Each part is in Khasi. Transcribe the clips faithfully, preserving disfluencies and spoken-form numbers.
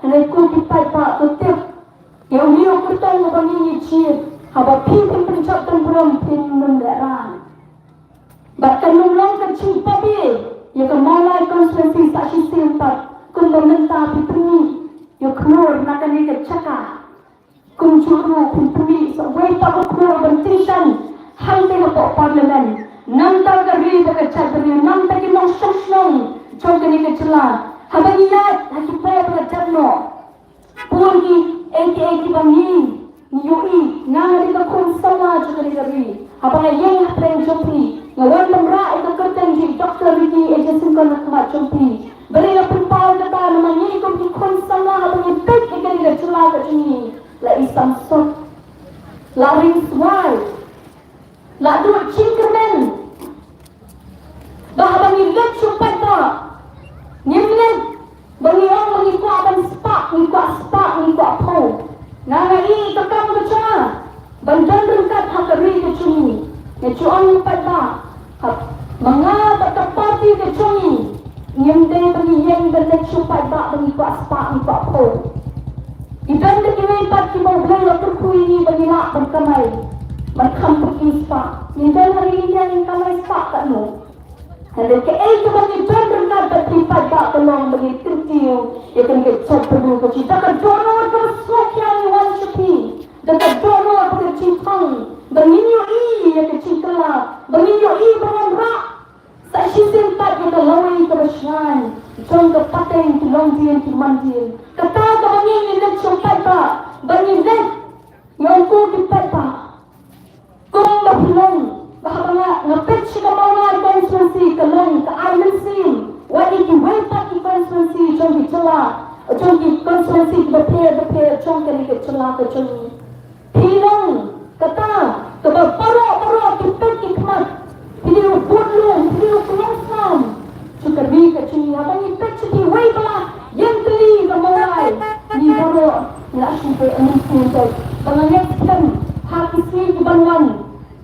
Hynrei ko ki paidbah, to tip ïa une u kyrtong uba ngi ïa jied, haba phi phin pynjot don burom phin nym lehrain. Bad kan nym long ka jingpabe ïa ka Mawlai constituency sa shisien pat, kumba mynta phi pynmih ïa u khlur na kane ka jaka. Kumjuh ruh phin pynmih sa uwei pat u khlur ban tyngshaiñ hangtei hapoh Parliament. Nangta ka ri bad ka jaitbynriew, nangta ki nongshong shnong jong kane ka jylla. Haba ngi ïaid ha ki por ba la dep noh, bun kiei kiei kiba ngi ïohi. Nga nga dei ka khun samla jong kane ka ri. Haba nga ïeng hapdeng jong phi, nga wan ban rah ïa ka kyrteng jong i Doctor Ricky A J Syngkon ha khmat jong phi. Balei nga pynpaw kata? Namar ngi kum ki khun samla, haba ngi peit ïa kane ka jylla ka jong ngi, la i samsut, la ring swai, la duh jingkyrmen. Ba haba ngi leit sha u paidbah, ngim leit ba ngi ong ba ngi kwah ban spah, ngi kwah spah, ngi kwah phew. Nga nga i ka kam ka jong nga ban don ryngkat ha ka ri ka jong ngi. Nga ju ong ïa u paidbah, haba nga bad ka party ka jong ngi, ngim dei ba ngi ïeng ban leit sha u paidbah ba ngi kwah spah, ngi kwah phew. Ki don da kiwei pat kiba U Blei u la kyrkhu ïa ngi ba ngi lah ban kamai, ban kham pyrkhat spah. Ngin don ha ri India, ngin kamai spah katno? Hynrei kaei kaba ngi don ryngkat bad ki paidbah ka long ba ngi kyntiew ïa kane ka jaitbynriew ka jong ngi. Da ka dohnud kaba sngewkhia ngi wan sha phi. Da ka dohnud bad ka jingthang ba ngin ïohi ïa ka jingkylla, ba ngin ïohi ba wanrah sa shisien pat ïa ka lawei kaba shngaiñ jong ka pateng ki longdien ki mandien. Kata kaba ngi, ngi leit sha u paidbah, ba ngi leit, ngi ong ko ki paidbah, kumba phi long, ba haba nga, nga peit sha ka Mawlai constituency ka long ka ai mynsiem, wat ïa kiwei pat ki constituency jong ki jylla, jong ki constituency kiba pher bapher jong kane ka jylla ka jong ngi. Phi long kata kaba baroh baroh ki peit ki khmat. Phi dei u budlum, phi dei u khlong snam jong ka ri ka jong ngi. Haba ngi peit sha kiwei ba la ïeng tylli ka Mawlai, ngi baroh ngi la shu peit, ngi shu peit. Ba nga ngeit skhem ha ki sngi kiban wan,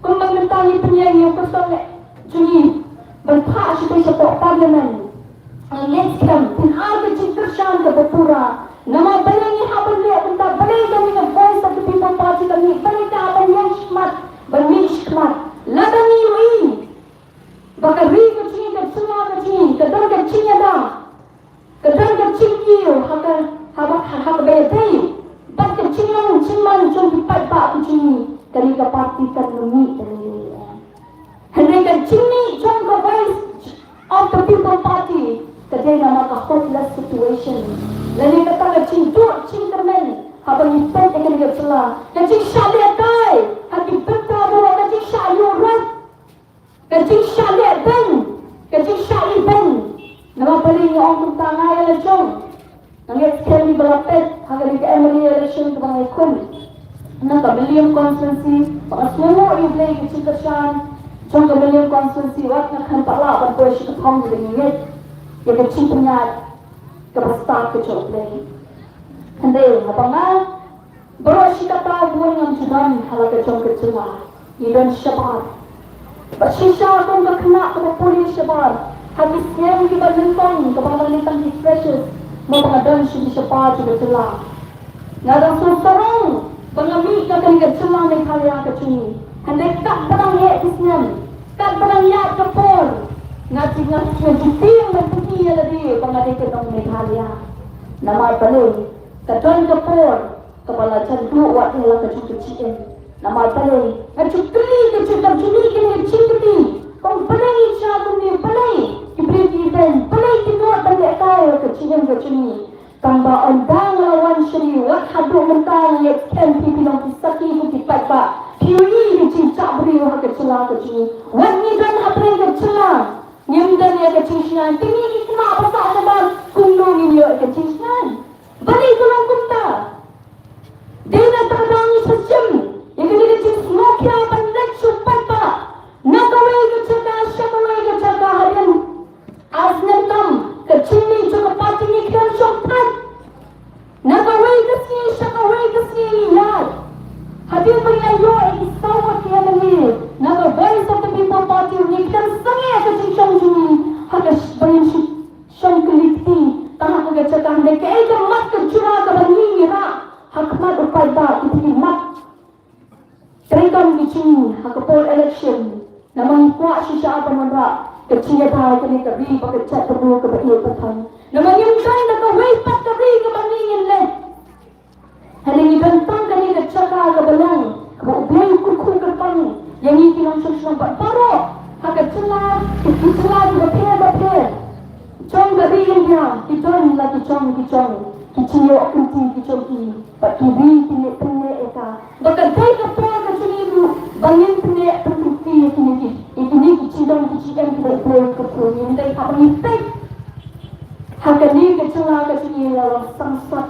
kumba mynta ngi pynïeng ïa u kyrtong jong ngi ban phah shatei shapoh Parliament, nga ngeit skhem phin ai ka jingkyrshan kaba pura. Namar balei ngi hap ban leh kumta? Balei ka Voice of the People Party ka mih? Balei ka hap ban ïeng shakhmat, ban mih shakhmat? Lada ngi ïohi ba ka ri ka jong ngi, ka jylla ka jong ngi, ka don ka jingïada, ka don ka jingkiew ha ka, ha ba, ha, ha kaba ïadei bad ka jinglong jingman jong ki paidbah ka jong ngi, kane ka party kan ym mih da lei lei. Hynrei ka jingmih jong ka Voice of the People Party ka dei namar ka hopeless situation. Lane kata ka jingduh jingkyrmen haba ngi peit ïa kane ka jylla. Ka jingshah lehkai ha ki bynta baroh, ka jingshah ïuh rat, ka jingshah leh beiñ, ka jingshah ibeiñ. Namar balei ngi ong kumta? Nga ïa la jong, nga ngeit skhem ba la peit ha kane ka M L A election kaba nga ïakhun na ka Mylliem constituency, ba nga sngewnguh ïa U Blei ka jingkyrshan jong ka Mylliem constituency, wat nga khlem pat lah ban poi sha ka thong, ba ngi ngeit ïa ka jingpynïaid kaba stad ka jong U Blei. Hynrei haba nga baroh shi katta bun ngam ju don ha la ka jong ka jylla, ngi don shabar. Bad shisha kum ka khynnah kaba pule shabar ha ki snem kiba nyngkong, kaba nga dang dei tang ki freshers, mo ba nga don sha ki shabar jong ka jylla. Nga dang sngewsarong ba nga mih na kane ka jylla Meghalaya ka jong ngi. Hynrei katba dang heh ki snem, katba dang ïaid ka por, nga ju, nga ju tieng ban pyni ïa lade ba nga dei ka nong Meghalaya. Namar balei? Ka don ka por kaba la jan duh wat ïa la ka jong ka jingim. Namar balei? Nga ju kylli ka jingkylli, kane ka jingkylli, kum balei ngi sha kumne, balei ki briew ki don, balei ki nud ban lehkai ïa ka jingim ka jong ngi? Tangba ynda nga la wan sha ri, wat haduh mynta nga ngeit skhem phi, phi long ki sakhi, phi ki paidbah, phi ïohi ka jingjah briew ha ka jylla ka jong ngi. Wat ngi don hapdeng ka jylla, ngim don ïa ka jingshngaiñ, te ngi ki khynnah ba sah shabar, kumno ngin ïoh ïa ka jingshngaiñ? Balei ka long kumta? Dei na kata ka daw ngi sa shim ïa kane ka jingsngewkhia ban leit sha u paidbah na kawei ka jaka sha kawei ka jaka hadien ar snem tam ka jingmih jong ka party, ngi khlem shong thait. Na kawei ka sngi sha kawei ka sngi ngi ïaid. Hadien ba ngi la ïoh ïa ki saw ngut ki M L A na ka Voice of the People Party, ngi khlem sangeh ka jingshong jong ngi ha ka sh-, ba ngin shu shong kylli kti tang ha ka jaka, hynrei kaei ka mat ka jura Ïa ha khmat u paidbah, ki, ki mat treikam ki jong ngi ha ka por election. Namar ngi kwah shisha ban wanrah ka jingïada ïa kane ka ri bad ka jaitbynriew kaba ïeit ba thang. Namar ngim don da kawei pat ka ri kaba ngi ngin leh. Hynrei ngi don tang kane ka jaka kaba long kaba U Blei u kyrkhu kyrpang ïa ngi ki nongshong shnong bad baroh ha ka jylla, ki jylla kiba pher bapher jong ka ri India, ki don la ki jong ki jong ki jingïoh kynti ki jong ki, bad ki ri ki neh pynneh ïa ka. Ba ka dei ka por ka jong ngi ruh ba ngin pynneh pynkynti ïa kine ki, ïa kine ki jingdon ki jingem kiba U Blei u kyrkhu ïa ngi. Ym dei haba ngi peit ha kane ka jylla ka jong ngi la long sangsot.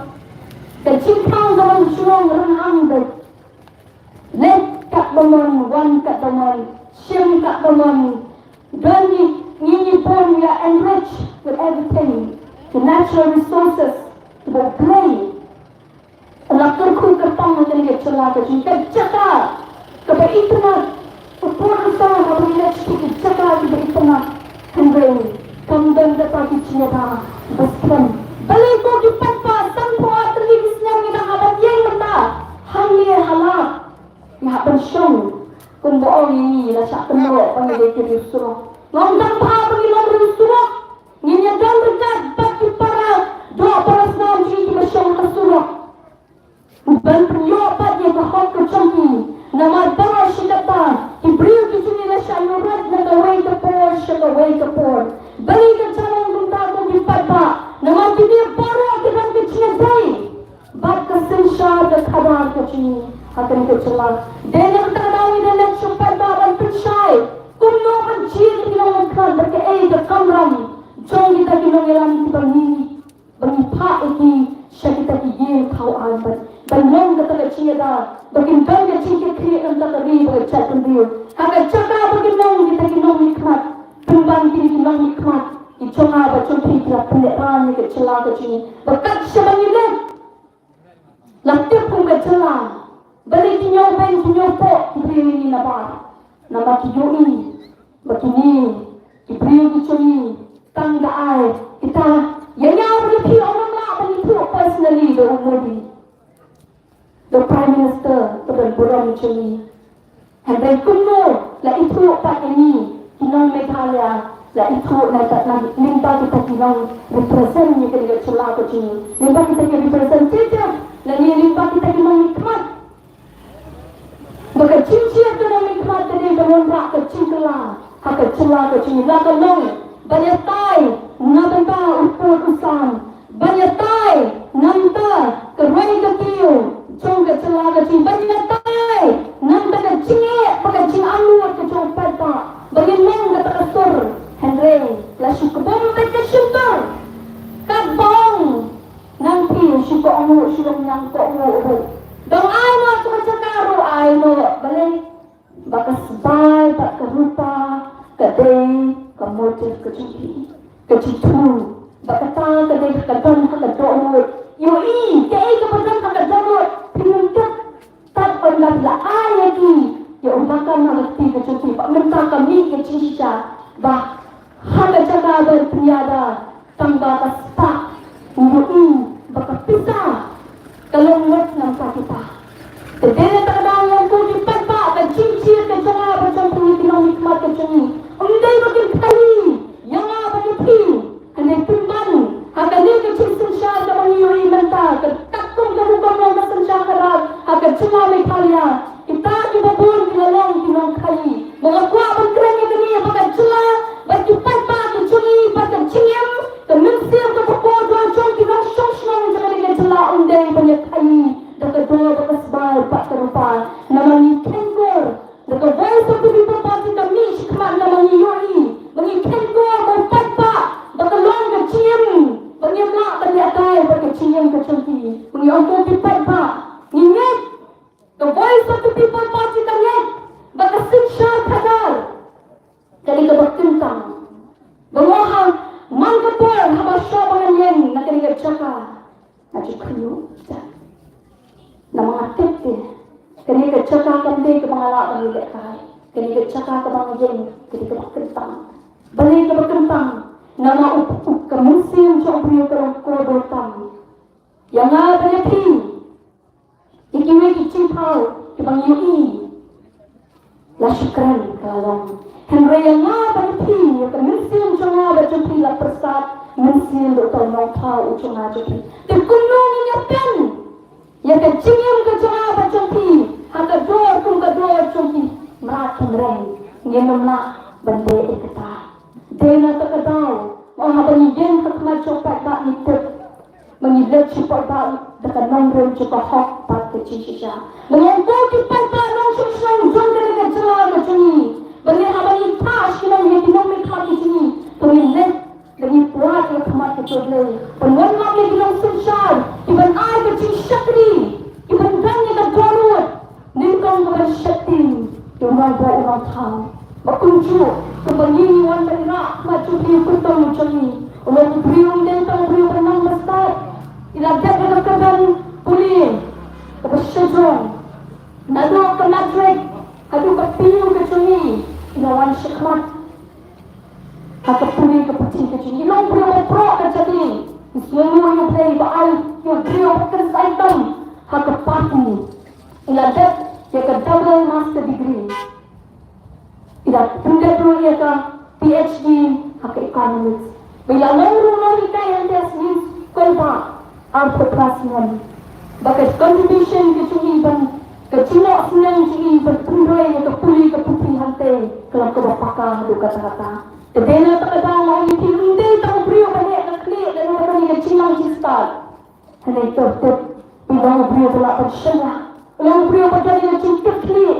Ka jingkhang ka long jrong ryng'ang beit. Leit katba mon, wan katba mon, shim katba mon. Don ngi, ngi, ngi bun, we are enriched with everything, the natural resources kiba U Blei u la kyrkhu kyrpang ha kane ka jylla ka jong ngi, ka jaka kaba itynnad. Ka por ka sor haba ngi leit sha ki jaka kiba itynnad, hynrei kam don kata ka jingïada ba skhem. Balei ko ki paidbah, sanphew ar tylli ki snem ngi dang hap ban ïeng mynta hangne ha lad, ngi hap ban shong kumba ong ïa ngi, la shah kynnoh ba ngi dei ki riew surok. Ngam dang bha ba ngi long riew surok. Ngin ïa don ryngkat bad ki para doh para snam jong ngi kiba shong ha surok ban pynïoh pat ïa ka hok ka jong ki. Namar baroh shi katta ki briew ki jong ngi la shah ïuhroit na kawei ka por sha kawei ka por. Balei ka jingong kumta ko ki paidbah? Namar kine baroh ki don ka jingïadei bad ka synshar ka khadar ka jong ngi ha kane ka jylla. Dei na kata ka daw ngi da leit sha u paidbah ban pynshai kumno ban jied ïa ki nongmihkhmat bad kaei ka kamram jong kita ki nongïalam kiba ngi, ba ngi phah ïa ki sha kita ki ïing thaw aiñ, ban, ban long kata ka jingïada ba kin don ka jingkitkhlieh na kata ka ri bad ka jaitbynriew. Ha ka jaka ba kin long kita ki nongmihkhmat, pynban kine ki nongmihkhmat ki jong nga bad jong phi ki la pynlehrain ïa ka jylla ka jong ngi. Ba kat shaba ngi leit, la tip kum ka jylla, balei ki ñiewbeiñ ki ñiewpoh ki briew ïa ngi nabar? Namar ki ïohi ba kine ki briew ki jong ngi tang da ai kita. Ïa nga bad ïa phi ym lah ban ïathuh personally da u Modi, da u Prime Minister, ka don burom jong ngi. Hynrei kumno la ithuh pat ïa ngi ki nong Meghalaya, la ithuh na ta, na lyngba kita ki nong represent ïa kane ka jylla ka jong ngi, lyngba kita ki representative, lane lyngba kita ki nongmihkhmat. Ba ka jingjied ka nongmihkhmat ka dei ban wanrah ka jingkylla ha ka jylla ka jong ngi, la ka long ban ïatai na bynta u pud u sam, ban ïatai na bynta ka roi ka kiew jong ka jylla ka jong ngi, ban ïatai na bynta ka jingeh bad ka jingangnud ka jong u paidbah, ba ngin long kata ka sur. Hynrei la shu kbom beit ka shyntur, katba ong ngan phi shu kohnguh, shu long ñiang kohnguh ruh. Dang ai noh sha ka jaka ruh ai noh. Balei? Ba ka sbai bad ka rupa ka dei ka motive ka jong ki, ka jingthmu. Ba kata ka dei ka don ha ka dohnud. Ïohi kaei kaba don ha ka dohnud, phi ngam tip. Tad ynda la ai ïa ki ïa u lakam ha ka kti ka jong ki, bad mynta ka mih ka jingshisha ba ha ka jaka ban pynïada tang ba ka spah, ngi ïohi ba ka pisa ka long ngut na bynta kita. Te dei na kata ka daw ïa ngi kum ki paidbah, ka jingjied ka jong nga bad jong phi ki nongmihkhmat ka jong ngi, ym dei ba kin khaii ïa nga bad ïa phi. Hynrei pynban ha kane ka jingsynshar kaba ngi ïohi mynta, ka katkum ka rukom long ka synshar khadar ha ka jylla Meghalaya, kita kiba bun ki la long ki nongkhaii. Nga kwah ban kren ïa kane ba ka jylla bad ki paidbah ki jong ngi bad ka jingim, ka mynsiem kaba kordor jong ki nongshong shnong jong kane ka jylla ym dei ban ïa khaii da ka doh bad ka sbai bad ka rupa. Namar ngi kheiñkor da ka Voice of the People Party ka mih shakhmat namar ngi ïohi ba ngi kheiñkor ba u paidbah ba ka long ka jingim, ba ngim lah ban ïatai bad ka jingim ka jong ki. Ba ngi ong ko ki paidbah, ngi ngeit, ka Voice of the People Party ka ngeit ba ka synshar khadar ka dei kaba kyntang. Ba nga ha man ka por haba shuwa ba ngan ïeng na kane ka jaka, nga ju khynñiuh. Namar nga tip te kane ka jaka kam dei kaba nga lah ban ïalehkai. Kane ka jaka kaba nga ïeng ka dei kaba kyntang. Balei kaba kyntang? Namar u, u, ka mynsiem jong u briew ka long kordor tam. Ïa nga bad ïa phi, Kiba ngi ïohi la shu kren ka la long. Hynrei ïa nga bad phi, ïa ka mynsiem jong nga bad jong phi la pyrsad mynsiem da uta u Nongthaw u jong nga jong phi. Te kumno ngin ïa pynïap ïa ka jingim ka jong nga bad jong phi ha ka dor kum ka dor jong ki mrad ki mreng? Ngin ym lah ban leh ïa kata. Dei na kata ka daw, ma haba ngi ïeng ha khmat jong u paidbah ngi tip ba ngi leit sha u paidbah da ka nongrim jong ka hok bad ka jingshisha. Ba ngi ong ko ki paidbah nongshong shnong jong kane ka jylla ka jong ngi, ba ngi haba ngi phah sha ki nong, ïa ki nongmihkhmat ki jong ngi, to ngin leit da ngi pyrshah ïa ka khmat ka jong U Blei. Ban wan lam ïa ki nongsynshar kiban ai ka jingshakri, kiban don ïa ka dohnud nyngkong kaban sheptieng ïa u nongbuh u nongthaw. Ba kumjuh kumba ngi wan ban rah khmat jong u kyrtong jong ngi, u long u briew, um dei tang u briew ba nang ba stad. I la dep ïa ka kyrdan pule kaba shajrong, naduh ka matric haduh ka P U ka jong ngi, i la wan shakhmat ha ka pule ka puthi ka jong ngi. I long u briew ba proh ka jati, i sngewnguh ïa U Blei ba ai ïa u briew ba kynsan tam ha ka party. I la dep ïa ka double master degree. I la pyndep ruh ïa ka P H D ha ka economics. Ba i la long ruh nonghikai hangta ha Smith Koiba arphew phra snem. Ba ka contribution ka jong i ban, ka jingnoh sneng jong i ban pynroi ïa ka pule ka puthi hangta ka long kaba paka haduh katta katta. Te dei na kata ka daw nga ong ïa phi, um dei tang u briew ba leh ka khlieh lane ba don ïa ka jinglang jingstad. Hynrei to tip, i long u briew ba lah ban shaniah, i long u briew ba don ïa ka jingkitkhlieh,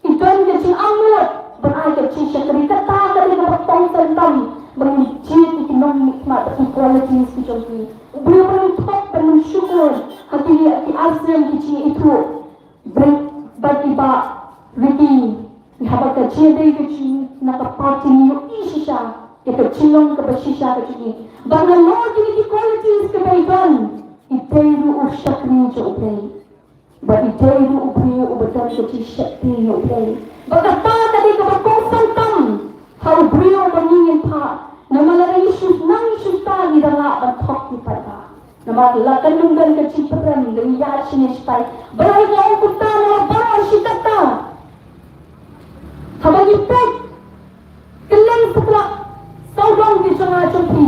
i don ïa ka jingangnud ban ai ka jingshakri. Kata ka dei kaba kongsan tam ba ngin jied ïa ki nongmihkhmat bad ki qualities ki jong ki. U briew ba nym thok, ba nym shukor ha kine ki ar snem ki jingithuh. Bad i Bah Ricky, haba ka jingïadei ka jong ngi na ka party ngi ïohi shisha ïa ka jinglong kaba shisha ka jong ngi. Bad nalor kine ki qualities kiba i don, i dei ruh u shakri jong U Blei. Bad i dei ruh u briew uba don ka jingsheptieng ïa U Blei. Bad kata ka dei kaba kongsan tam ha u briew uba ngi ngin phah. Namar lada ngi shu nang shu stad ngi da lah ban thok ki paidbah. Namar la kan ym don ka jingpyrem, da ngi ïaid shane shatai. Balei nga ong kumta? Namar baroh shi katta, haba ngi peit kylleng satlak sawdong ki jong nga jong phi,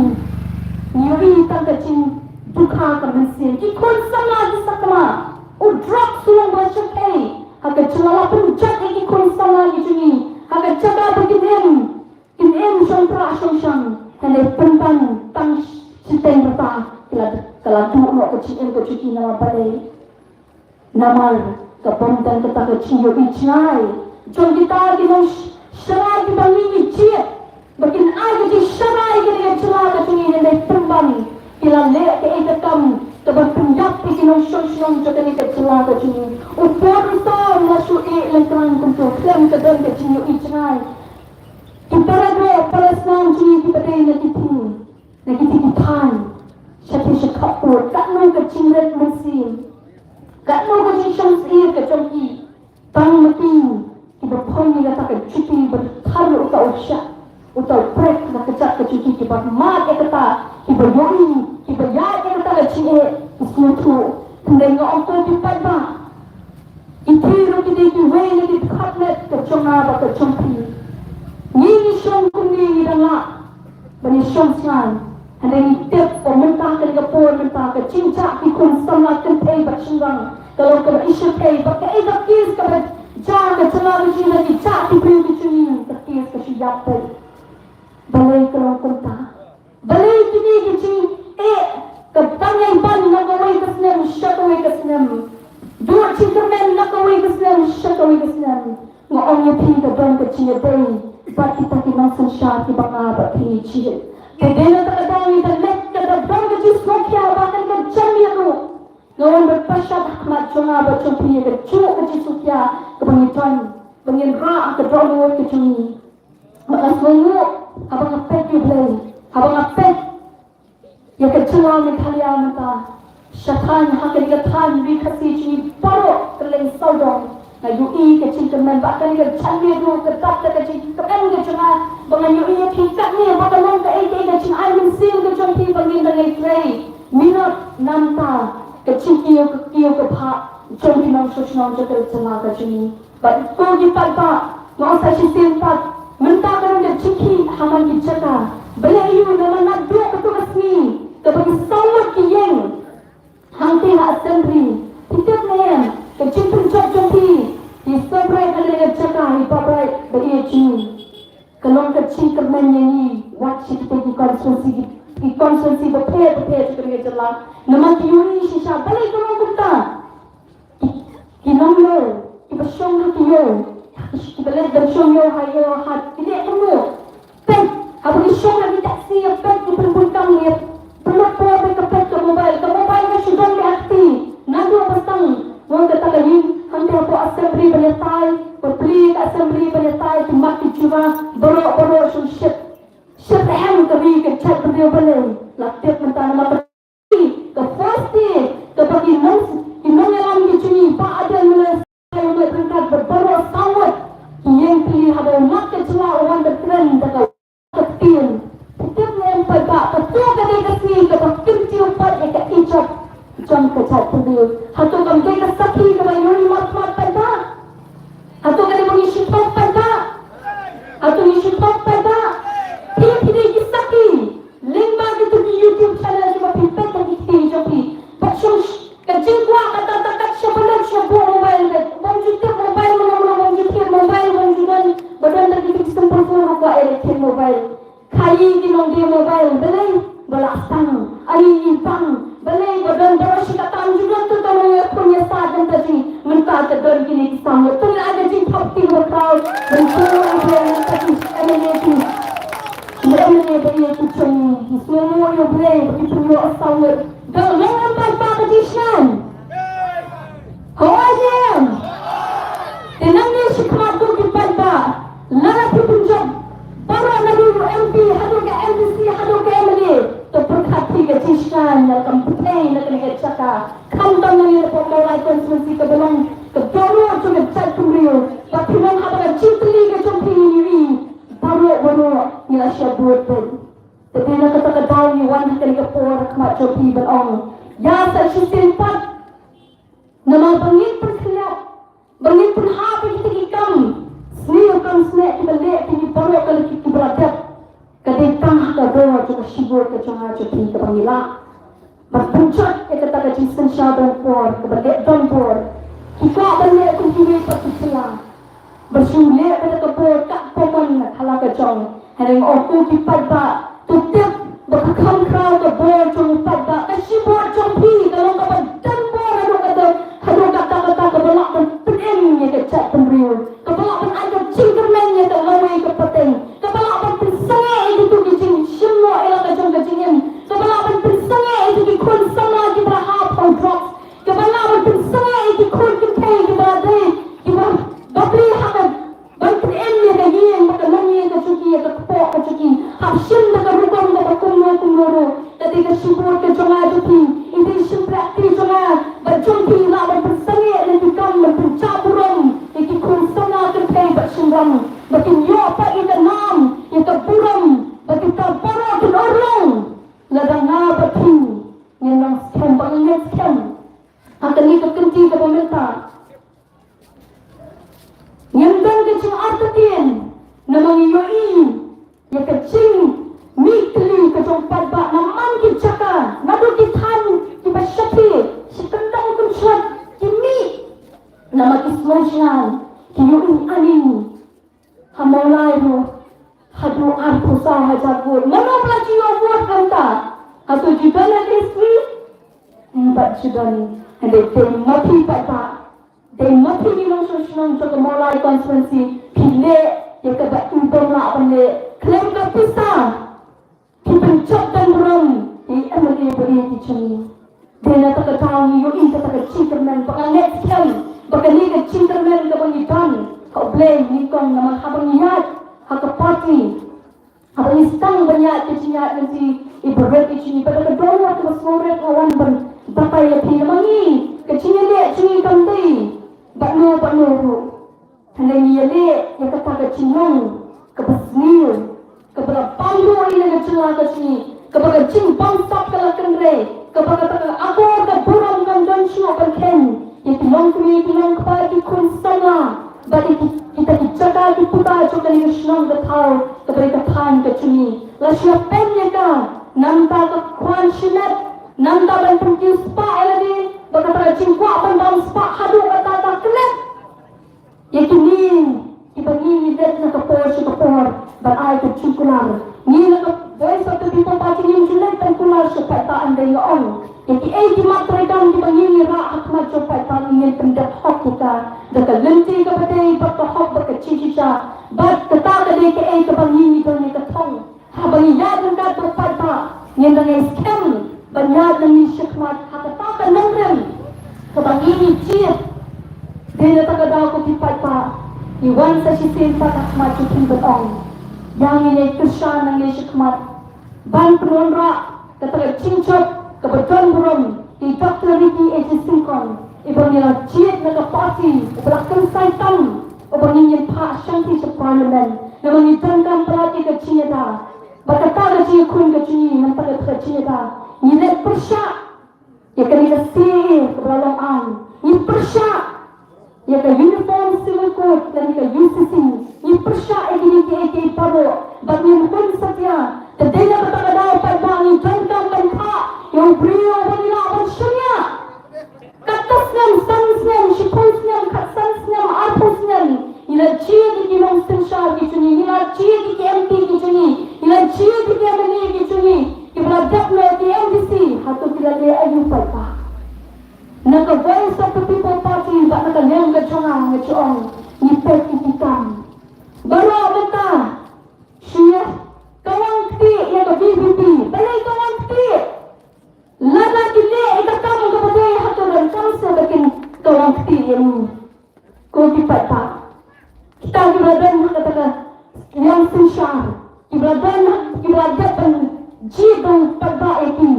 ngi ïohi tang ka jingdukha ka mynsiem. Ki khun samla ki sakma, u drugs u long ba shyrkhei ha ka jylla. La pynjot ïa ki khun samla ki jong ngi ha ka jaka ba kin im, kin im shong trah shong shang, hynrei pynban tang shiteng rta ka la, ka la duh noh ka jingim ka jong ki. Namar balei? Namar ka bym don kata ka jingïohi jngai jong kita ki nongshakri kiba ngi ngi jied ba kin ai ka jingsharai ïa kane ka jylla ka jong ngi, hynrei pynban ki la leh kaei ka kam kaban pynïap ïa ki nongshong shnong jong kane ka jylla ka jong ngi. U por u saw la shu ïeh lyngkhrang kumto, khlem ka don ka jingïohi jngai. Ki para doh para snam jong ngi kiba dei na ki thaiñ, na kitei ki thaiñ shatei sha khappud, katno ka jingrit mynsiem, katno ka jingshong syier ka jong ki. Tang ma ki kiba phong ïa kata ka juti, ba thar uta u shah, uta u prek na ka jaka ka jong ki, kiba mad ïa kata, kiba ïohi, kiba ïaid ïa kata ka jingeh, ki sngewthuh. Hynrei nga ong ko ki paidbah, ki thir ruh ki dei kiwei na ki dkhot met ka jong nga bad ka jong phi. Ngi ngi shong kumne ngi dang lah ban ïashong sngewsih. Hynrei ngi tip ba mynta kane ka por, mynta ka jingjah ki khun samla kynthei bad shynrang ka long kaba ishyrkhei, bad kaei ka case kaba jia ka jylla ka jong ngi, ki jait ki briew ki jong ngi, ka case ka shu ïap beit. Balei ka long kumta? Balei kine ki jingeh ka dang ïai ban na kawei ka snem sha kawei ka snem? Duh jingkyrmen na kawei ka snem sha kawei ka snem. Nga ong ïa phi, ka don ka jingïadei bad kita ki nongsynshar kiba nga bad phi ngi jied. Te dei na kata ka daw ngi da leit, ka da don ka jingsngewkhia ba kan ka jan ïa ruh. Nga wan ban pynshai ha khmat jong nga bad jong phi ïa kajuh ka jingsngewkhia kaba ngi don, ba ngin rah ka dohnud ka jong ngi. Nga sngewnguh haba nga peit ïa U Blei, haba nga peit ïa ka jylla Meghalaya mynta. Sha thaiñ, ha kane ka thaiñ Ri Khasi jong ngi baroh kylleng sawdong, nga ïohi ka jingkyrmen, ba kane ka janmiet ruh ka dap da ka jingkyrmen ka jong nga, ba nga ïohi ïa phi katne, ba ka long kaei kaei ka jingai mynsiem ka jong phi ba ngin dang ïatrei minot na bynta ka jingkiew ka kiew ka bhah. jong ki nongshong shnong jong ka jylla ka jong ngi. Bad ko ki paidbah, nga ong sa shisien pat, mynta ka long ka jingkhih ha man ki jaka. Balei ïoh namar naduh kato ka sngi kaba ki saw ngut ki ïeng hangtei ha assembly. Phi tip ne em, ka jingpynjop jong phi, ki saw bright ha kane ka jaka, hi ba bright ba ïa jong ngi. Ka long ka jingkyrmen ïa ngi, wat sha kita ki constituency, ki, ki constituency bapher bapher jong kane ka jylla. Namar ki ïohi shisha balei ka long kumta. Ki, ki nongïaw, kiba shong ha ki ïew, kiba leit ban shong ïew ha ïew ha, ki leh kumno. Peit, haba ki shong ha ki taxi ïa peit, ki pynbun kam ïa pynlut por bad ka peit ka mobile, ka mobile ka shu don beit ha kti. Naduh ba sdang wan kata ka ïing, hangta hapoh assembly ban ïatai, ba plie ka assembly ban ïatai, ki mat ki jura, baroh baroh shu shit. Shit em ka ri ka jaitbynriew balei. La tip mynta namar ka ka first day, kaba ki nong, ki nongïalam ki jong ngi, Bah Ardent Miller, Bah Ardent Miller ryngkat bad baroh saw ngut, ki ïeng tylli haba u Lat ka jylla u wan ban kren da ka ktien. Tip ne em paidbah, kato ka dei ka sngi kaba kyntiew pat ïa ka ijot jong ka jaitbynriew. Hato kam dei ka sakhi kaba ïohi markhmat paidbah? Hato ka dei ba ngi shu thok paidbah? Hato ngi shu thok paidbah? Phi, phi dei ki sakhi. Lyngba kito ki YouTube channel kiba phi peit ha ki kti jong phi. Bad shu ka jingkwah kata, kata kat sha ba don sha buh mobile bad bym ju tip mobile, mano mano bym ju tip mobile, bym ju don, ba don da kito ki simple phone ruh kwah ïa leit thied mobile. Khaïi ki nongdie mobile, balei ba la sdang, ani i bang, balei ba don baroh shi katta, ym ju don to tang ïa khun ïa sah, don ta jing, mynta ka don kine ki sam, to la ka jingthap kti ba khraw, ban tu ïa ka jing ka jing M L A ki, ïa M L A ba ïa ki jong ngi, ki sngew mo ïa Blei, ba ki pynïoh saw ngut, don long em paidbah ka jingshngaiñ. Hooid em. Te nangne shakhmat ko ki paidbah, lada phi pynjop baroh naduh u M P haduh ka M D C haduh ka M L A, to pyrkhat phi ka jingshngaiñ la kam pynthei na kane ka jaka. Khamtam nangne na Mawlai constituency kaba long ka dohnud jong ka jaitbynriew. Ba phi long haba ka jingtylli ka jong phi ngi ïohi baroh baroh ngi la shah bud bud. Te dei na kata ka daw ngi wan ha kane ka por ha khmat jong phi ban ong ïa sa shisien pat. Namar ba ngin pynkhylliap, ba ngin pynhap ïa kita ki kam sniew kam snieh kiba leh ïa ngi baroh ka lynti kiba la dep. Ka dei tang ha ka dor jong ka shibun ka jong nga jong phi kaba ngi lah ban pynjot ïa kata ka jingsynshar don por kaba leh don por. Ki kwah ban leh kum kiwei pat ki jylla. Ba shu leh kata ka bor ka common na ka la ka jong. Hynrei nga ong ko ki paidbah, to tip ba ka kham khraw ka bor jong u paidbah, ka shibun jong phi ka long kaba don bor haduh katta, haduh katta katta, kaba lah ban pynim ïa ka jaitbynriew, kaba lah ban ai ka jingkyrmen ïa ka lawei ka pateng, kaba lah ban pynsangeh ïa kito ki jingshim noh ïa la ka jong ka jingim, kaba lah ban pynsangeh ïa kito ki khun samla kiba la hap ha u drugs, kaba lah ban pynsangeh ïa ki khun kynthei kiba la dei kiba bapli ha ka ban pynim ïa ka ïing bad ka longïing ka jong ki, ïa ka kpoh ka jong ki. Hap shim da ka rukom kaba kumno kumno ruh. Ka dei ka shibun ka jong nga jong phi, i dei shympriahti jong nga bad jong phi, lah ban pynsangeh ïa ki kam ban pynjah burom ïa ki khun samla kynthei bad shynrang, ba kin ïoh pat ïa ka nam ïa ka burom, ba kita baroh kin urlong. Lada nga bad phi ngin long skhem, ba ngin skhem ha kane ka kynti kaba mynta. Ngim don ka jingartatien namar ngi ïohi ïa ka jingmih tylli ka jong paidbah na man ki jaka, naduh ki thaiñ kiba shathie, shi kyndong kynshot ki mih namar ki sngewsynei, ki ïohi ani ha Mawlai ruh haduh arphew saw hajar vote. Mano ba la ju ïoh vote kumta? Hato ju don ha ka history? Ym pat ju don. Hynrei dei ma phi paidbah, dei ma phi ki nongshong shnong jong ka Mawlai constituency, phi leh ïa kaba i bym lah ban leh khlem ka pisa. Ki pynjop don burom ïa i M L A bad ïa ki jong ngi. Dei na kata ka daw ngi ïohi kata ka jingkyrmen ba nga ngeit skhem ba kane ka jingkyrmen kaba ngi don ha U Blei nyngkong, namar haba ngi ïaid ha ka party, haba ngi sdang ban ïaid ka jingïaid lynti, i barit i jong ngi, bad da ka dohnud kaba sngewrit nga wan ban batai ïa phi namar ngi ka jingïaleh jong ngi kam dei bad no bad no ruh. Hynrei ngi ïaleh ïa kata ka jinglong kaba sniew, kaba la bam ruh ïa ka jylla ka jong ngi, kaba ka jingbamsap ka la kynrei, kaba kata ka akor ka burom kan don shuh ban kheiñ ïa ki long Bad ïa ki, kita ki jaka ki puta jong kane ka shnong ka thaw, kaba dei ka thaiñ ka jong ngi. Lashai pynïaid ka, nangta ka khwan shimet, nangta ban pynkiew spah ïa lade, bad kata ka jingkwah ban bam spah haduh kata ka klet. Ïa kine kiba ngi ngi leit na ka por sha ka por ban ai ka jingkular. Ngi na ka Voice of the People Party ngim ju leit ban kular sha paidbah, hynrei nga ong ïa kiei ki mat treikam kiba ngi ngi rah ha khmat jong paidbah ngin pyndep hok ïa ka da ka lynti kaba dei bad ka hok bad ka jingjia. Bad kata ka dei kaei kaba ngi ngi don ïa ka thong. Haba ngi ïaid ryngkat bad paidbah, ngin dang ïai skhem ban ïaid nangne shakhmat ha kata ka nongrim kaba ngi ngi jied. Dei na kata ka daw ko ki paidbah, ngi wan sa shisien pat ha khmat jong phi ban ong ïa, ngin ïai kyrshan nangne shakhmat ban pynwanrah kata ka jingjop kaba don burom ïa i Doctor Ricky A J Syngkon, iba ngi la jied na ka party, iba la kyrshan tam, uba ngi ngin phah shangthie sha Parliament. Namar ngi donkam palat ïa ka jingïada. Bad kata ka jingïakhun ka jong ngi, namar kata ka jingïada, ngi leit pyrshah ïa kane ka C A A kaba la long aiñ, ngi pyrshah ïa ka Uniform Civil Code lane ka U C C, ngi pyrshah ïa kine kiei kiei baroh. Bad ngin hun satia, te dei na kata ka daw paidbah ngi donkam ban phah ïa u briew uba ngi lah ban shaniah. Katto snem, san snem, shiphew snem, khatsan snem, arphew snem, ngi la jied ïa ki nongsynshar ki jong ngi, ngi la jied ïa ki M P ki jong ngi, ngi la jied ïa ki M L A ki jong ngi, kiba la dep noh ïa ki M D C, hato ki la leh aïu paidbah? Na ka Voice of the People Party bad na ka liang ka jong nga, nga ju ong, ngi peit ïa ki kam. Baroh mynta shu ïa kawang ktieh ïa ka V P P. Balei kawang ktieh? Lada ki leh ïa ka kam kaba dei, hato donkam seh ba kin kawang ktieh ïa ngi? Ko ki paidbah, kita kiba la don ha kata ka liang synshar, kiba la don ha, kiba la dep ban jied ban paidbah ïa ki,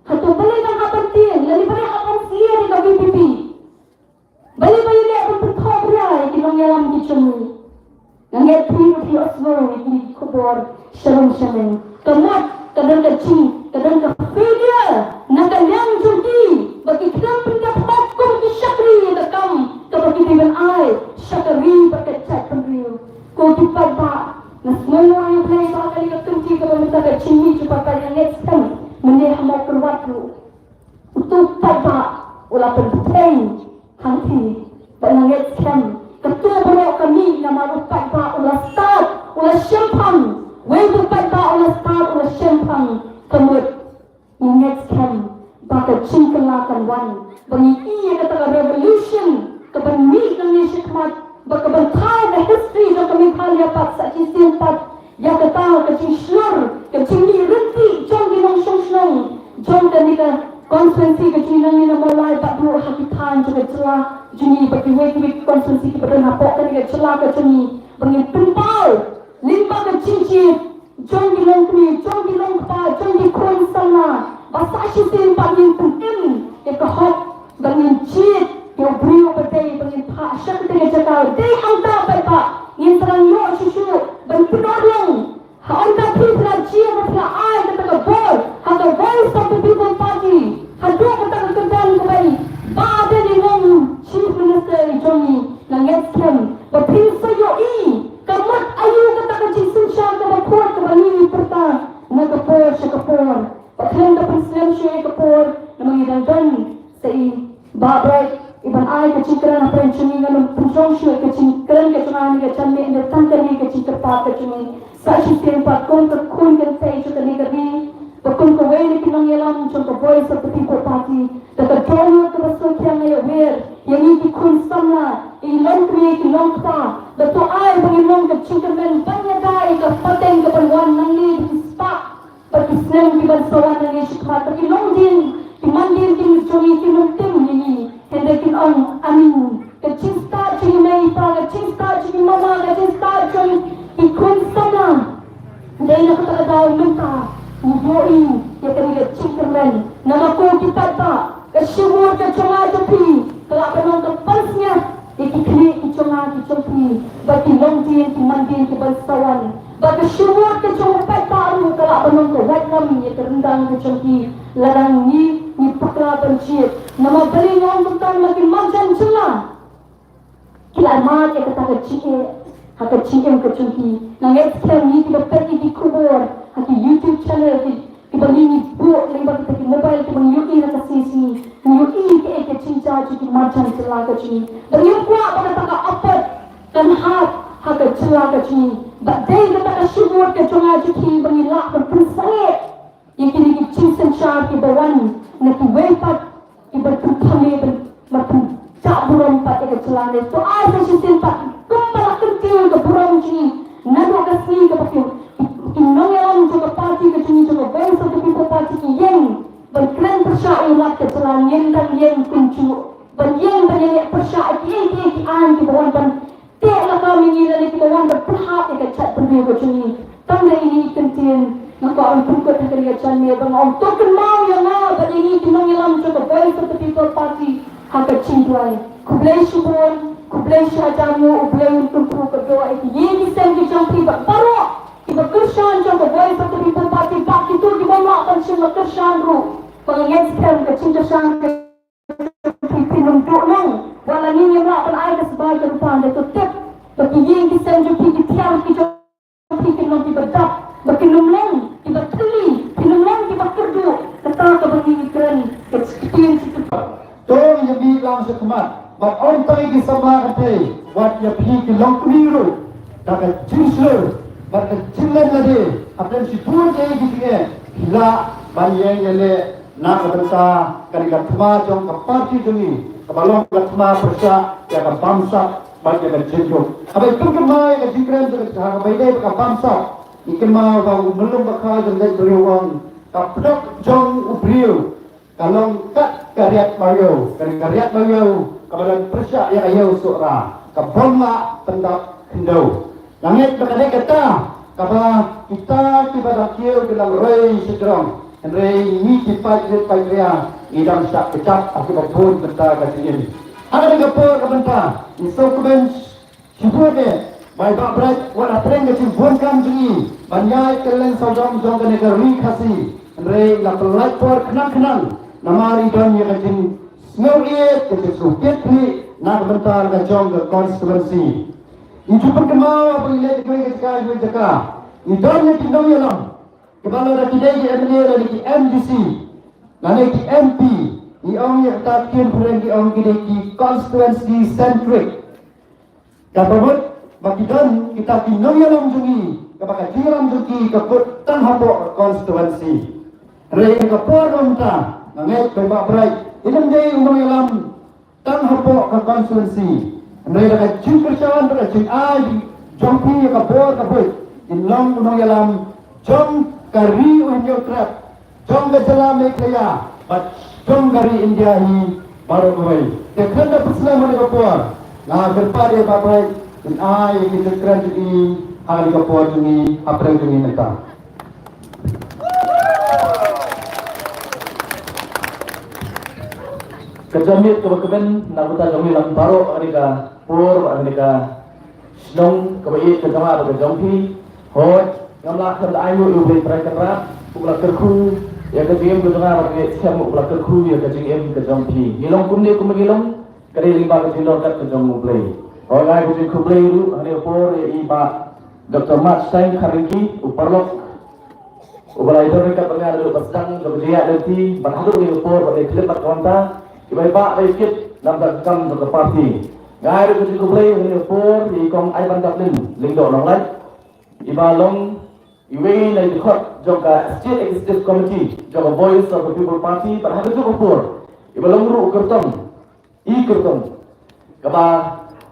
hato balei ban hap ban tieng lane balei hap ban syier ïa ka V P P? Balei ba ïaleh ban pynthohbria ïa ki nongïalam ki jong ngi? Nga ngeit phi ruh phi ïohsngew ïa kine ki khubor sharum shaneng. Ka mut ka don ka jing, ka don ka failure na ka liang jong ki, ba ki khlem pyndep hok kum ki shakri ïa ka kam kaba ki dei ban ai sha ka ri bad ka jaitbynriew. Ko ki paidbah, nga sngewnguh ïa U Blei ba ha kane ka kynti kaba mynta ka jingmih jong u paidbah, nga ngeit skhem mynne ha Mawkyrwat ruh uto u paidbah u la pynbthei hangthie. Bad nga ngeit skhem kato baroh ka mih namar u paidbah u la stad, u la shemphang. Wei u paidbah u la stad, u la shemphang. Ka mut nga ngeit skhem ba ka jingkylla kan wan, ba ngi ïohi ïa kata ka revolution kaban mih nangne shakhmat, ba kaban thaw ka history jong ka Meghalaya pat sa shisien pat. Ïa kata ka jingshlur, ka jingmih ryntih jong ki nongshong shnong jong kane ka constituency ka jong ngi nangne na Mawlai bad ruh ha ki thaiñ jong ka jylla jong ngi bad kiwei kiwei ki constituency kiba don hapoh kane ka jylla ka jong ngi, ba ngin pynpaw lyngba ka jingjied jong ki longkmie, jong ki longkpa, jong ki khun samla, ba sa shisien pat ngin pynim ïa ka hok ba ngin jied ïa u briew ba dei, ba ngin phah sha kata ka jaka. Dei hangta paidbah ngin sa nang ïoh shuh shuh ban pynurlong. Ha kata phi la jied, phi la ai kata ka bor ha ka Voice of the People Party, haduh kata ka kyrdan kaba i Bah Ardent i long Chief Minister i jong ngi. Nga ngeit skhem ba phin sa ïohi ka mut aïu kata ka jingsynshar kaba khuid kaba ngi ngi pyrta na ka por sha ka por. Ba khlem da pynslem shuh ïa ka por, namar ngi dang don sa i Bah Bright iban ai ka jingkren hapdeng jong ngi. Ngan ym pynjong shuh ïa ka jingkren ka jong nga ha kane ka janmiet, hynrei tang kane ka jingkyrpad ka jong ngi. Sa shisien pat kum ka khun kynthei jong kane ka ri, ba kum kawei na ki nongïalam jong ka Voice of the People Party, da ka dohnud kaba sngewthiang nga ïawer ïa ngi ki khun samla, ïa ki longkmie, ïa ki longkpa, ba to ai ba ngin long ka jingkyrmen ban ïada ïa ka pateng kaban wan nangne da ki spah bad ki snem kiban sa wan nangne shakhmat, ba ki longdien ki mandien ki jong ngi kin ym tim ïa ngi, hynrei kin ong, "Amen." Ka jingstad jong i mei i pa, ka jingstad jong i mama, ka jingstad jong i khun samla. Dei na kata ka daw mynta ngi ïohi ïa kane ka jingkyrmen. Namar ko ki paidbah, ka shibun ka jong nga jong phi ka lah ban long ka pansngiat ïa ki khlieh ki jong nga ki jong phi, bad ki longdien ki mandien kiban sa wan. Bad ka shibun ka jong u paidbah ruh ka lah ban long ka waitlam ïa ka ryndang ka jong ki, lada ngi ngi bakla ban jied. Namar balei nga ong kumta? Namar ki marjan jylla, la mad ïa kata ka jingeh ha ka jingim ka jong ki. Nga ngeit skhem ngi kiba peit ïa ki khubor ha ki YouTube channel ki, kiba ngi ngi buh lyngba kita ki mobile kiba ngi ïohi ha ka sngi sngi, ngi ïohi kaei ka jingjia jong ki marjan jylla ka jong ngi. Ba ngim kwah ba kata ka apot kan hap ha ka jylla ka jong ngi. Ba dei kata ka shimut ka jong nga jong ki ba ngi lah ban pynsangeh ïa kine ki jingsynshar kiba wan na kiwei pat kiba pynthame ban, ban pynjah burom pat ïa ka jylla ne. To ai sa shisien pat kumba la kyntiew ka burom jong ngi naduh ka sngi kaba ki, ki nongïalam jong ka party ka jong ngi, jong ka Voice of the People Party ki ïeng ban kren pyrshah ïa u lat ka jylla, ngin dang ïeng kumjuh ban ïeng ban ïaleh pyrshah ïa kiei kiei ki aiñ kiba wan ban teh lakam ïa ngi lane kiba wan ban pynhap ïa ka jaitbynriew ka jong ngi. Tang da ine i kyntien nga kwah ban pynkut ha kane ka janmiet ba nga ong to kynmaw ïa nga bad ïa ngi ki nongïalam jong ka Voice of the People Party ha ka jingduwai. Khublei shibun, khublei shihajar nguh, U Blei un kyrkhu kyrdoh ïa ki ïing ki sem ki jong phi bad baroh kiba kyrshan jong ka Voice of the People Party bad kito kiba ym lah ban shim la kyrshan ruh. Ba nga ngeit skhem ka jingkyrshan ka phi, phin ym duh nong. Wat la ngi ngim lah ban ai ka sbai ka rupa, hynrei to tip ba ki ïing ki sem jong phi, ki thiar ki jong phi kin long kiba dap, ba kin ym long kiba thylli, kin ym long kiba kyrduh. Kata kaba ngi kren ka ktien shi. To ïa mih lang sha khmat bad ym tang ïa ki samla ka thei, wat ïa phi ki longkmie ruh, da ka jingshlur bad ka jinglen lade hapdeng shibun ki jingeh, phi lah ban ïeng ïaleh na ka bynta kane ka thma jong ka party jong ngi, kaba long ka thma pyrshah ïa ka bamsap bad ïa ka jingduk. Haba ngi pynkynmaw ïa ka jingkren jong ka, haba ïadei bad ka bamsap, ngi kynmaw ba u myllung bakha jong ka jaitbynriew u ong, ka pdok jong u briew ka long kat ka riat baïew, ka, ka riat baïew kaba don pyrshah ïa ka ïew Sohra, ka bym lah pyndap khyndew. Nga ngeit ba ka dei kata kaba kita kiba dang kiew ki dang roi shajrong, hynrei ngi ki paidbah paidria ngi dang shah kjat ha kiba bun bynta ka jingim. Ha kane ka por ka bynta ngi sngewkmen shibun eh ba i Bah Bright wat la pyrshang ka jingbun kam jong ngi ban ïaid kylleng sawdong jong kane ka ri Khasi, hynrei la pynlait por khnang khnang namar i don ïa ka jingsngew ïeit, ka jingsngew kit khlieh na ka bynta ka jong ka constituency. Ngi ju pynkynmaw ba ngi leit na kiwei ki jaka kiwei ki jaka, ngi don ïa ki nongïalam kiba lada ki dei ki M L A lane ki M D C lane ki M P, ngi ong ïa kata ktien phareng, ngi ong ki dei ki constituency centric. Kaba mut ba ki don kita ki nongïalam jong ngi kaba ka jingïalam jong ki ka kut tang hapoh ka constituency. Hynrei ha ka por mynta nga ngeit ba i Bah Bright i nym dei u nongïalam tang hapoh ka constituency, hynrei da ka jingkyrshan bad ka jingai jong phi ïa ka bor ka buit in long u nongïalam jong ka ri u Hynñiewtrep, jong ka jylla Meghalaya bad jong ka ri India hi baroh kawei. Te khlem da pynslem ha kane ka por, nga kyrpad ïa i Bah Bright in ai ïa ki jingkren jong i ha kane ka por jong i, ha pdeng jong i mynta. Ka janmiet kaba kmen na ka bynta jong ngi lang baroh ha kane ka por, ha kane ka shnong kaba ïeit ka jong nga bad ka jong phi. Hooid, ngam lah khlem da ainguh ïa U Blei Trai Kynrad uba la kyrkhu ïa ka jingim ka jong nga bad nga ngeit skhem uba la kyrkhu ïa ka jingim ka jong phi. Ngi long kumne kumba ngi long ka dei lyngba ka jingdon kat ka jong U Blei. Hooid, nga ai ka jingkhublei ruh ha kane ka por ïa i Bah Doctor Mad Seng Kharlingki, u paralok uba la ïadon ryngkat bad nga naduh ba sdang jong ka jingïaid lynti bad haduh kane ka por bad ïa khlem bad ka mynta, kiba ïa bah ba ïa kit na ka bynta ka kam jong ka party. Nga ai ruh ka jingkhublei ha kane ka por ïa i Kong Aibandaplin Lyngdoh Nonglait, iba long iwei na i dkhot jong ka State Executive Committee jong ka Voice of the People Party bad ha kajuh ka por iba long ruh u kyrtong, i kyrtong kaba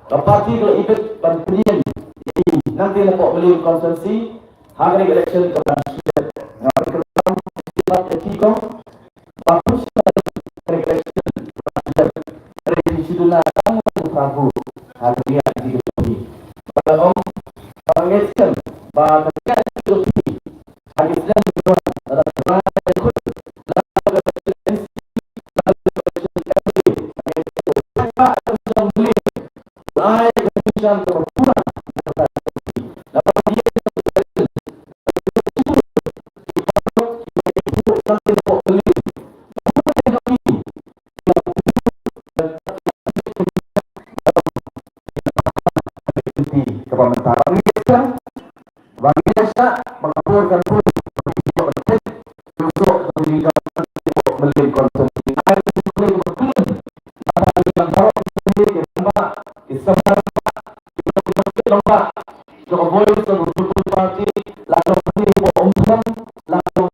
ka party ka la ibit ban pynïeng ïa i nangtei napoh Mylliem constituency ha kane ka election kaba ngan shu jop. Nga kyrpad ïa phi kong ba pynshai kane ka election kaba ngan jop, hynrei phi shu duna tang u phra phew ha ka jingïaid lynti ka jong phi. Ba ong ba ngeit skhem ba ka jingïaid lynti ka jong phi ha ki snem ki wan, lada ka la khut, lada ka M C, lada ka M L A, lada ka M P, lada ka M L A, ka Voice of the People Party, la ka Umthong, la ka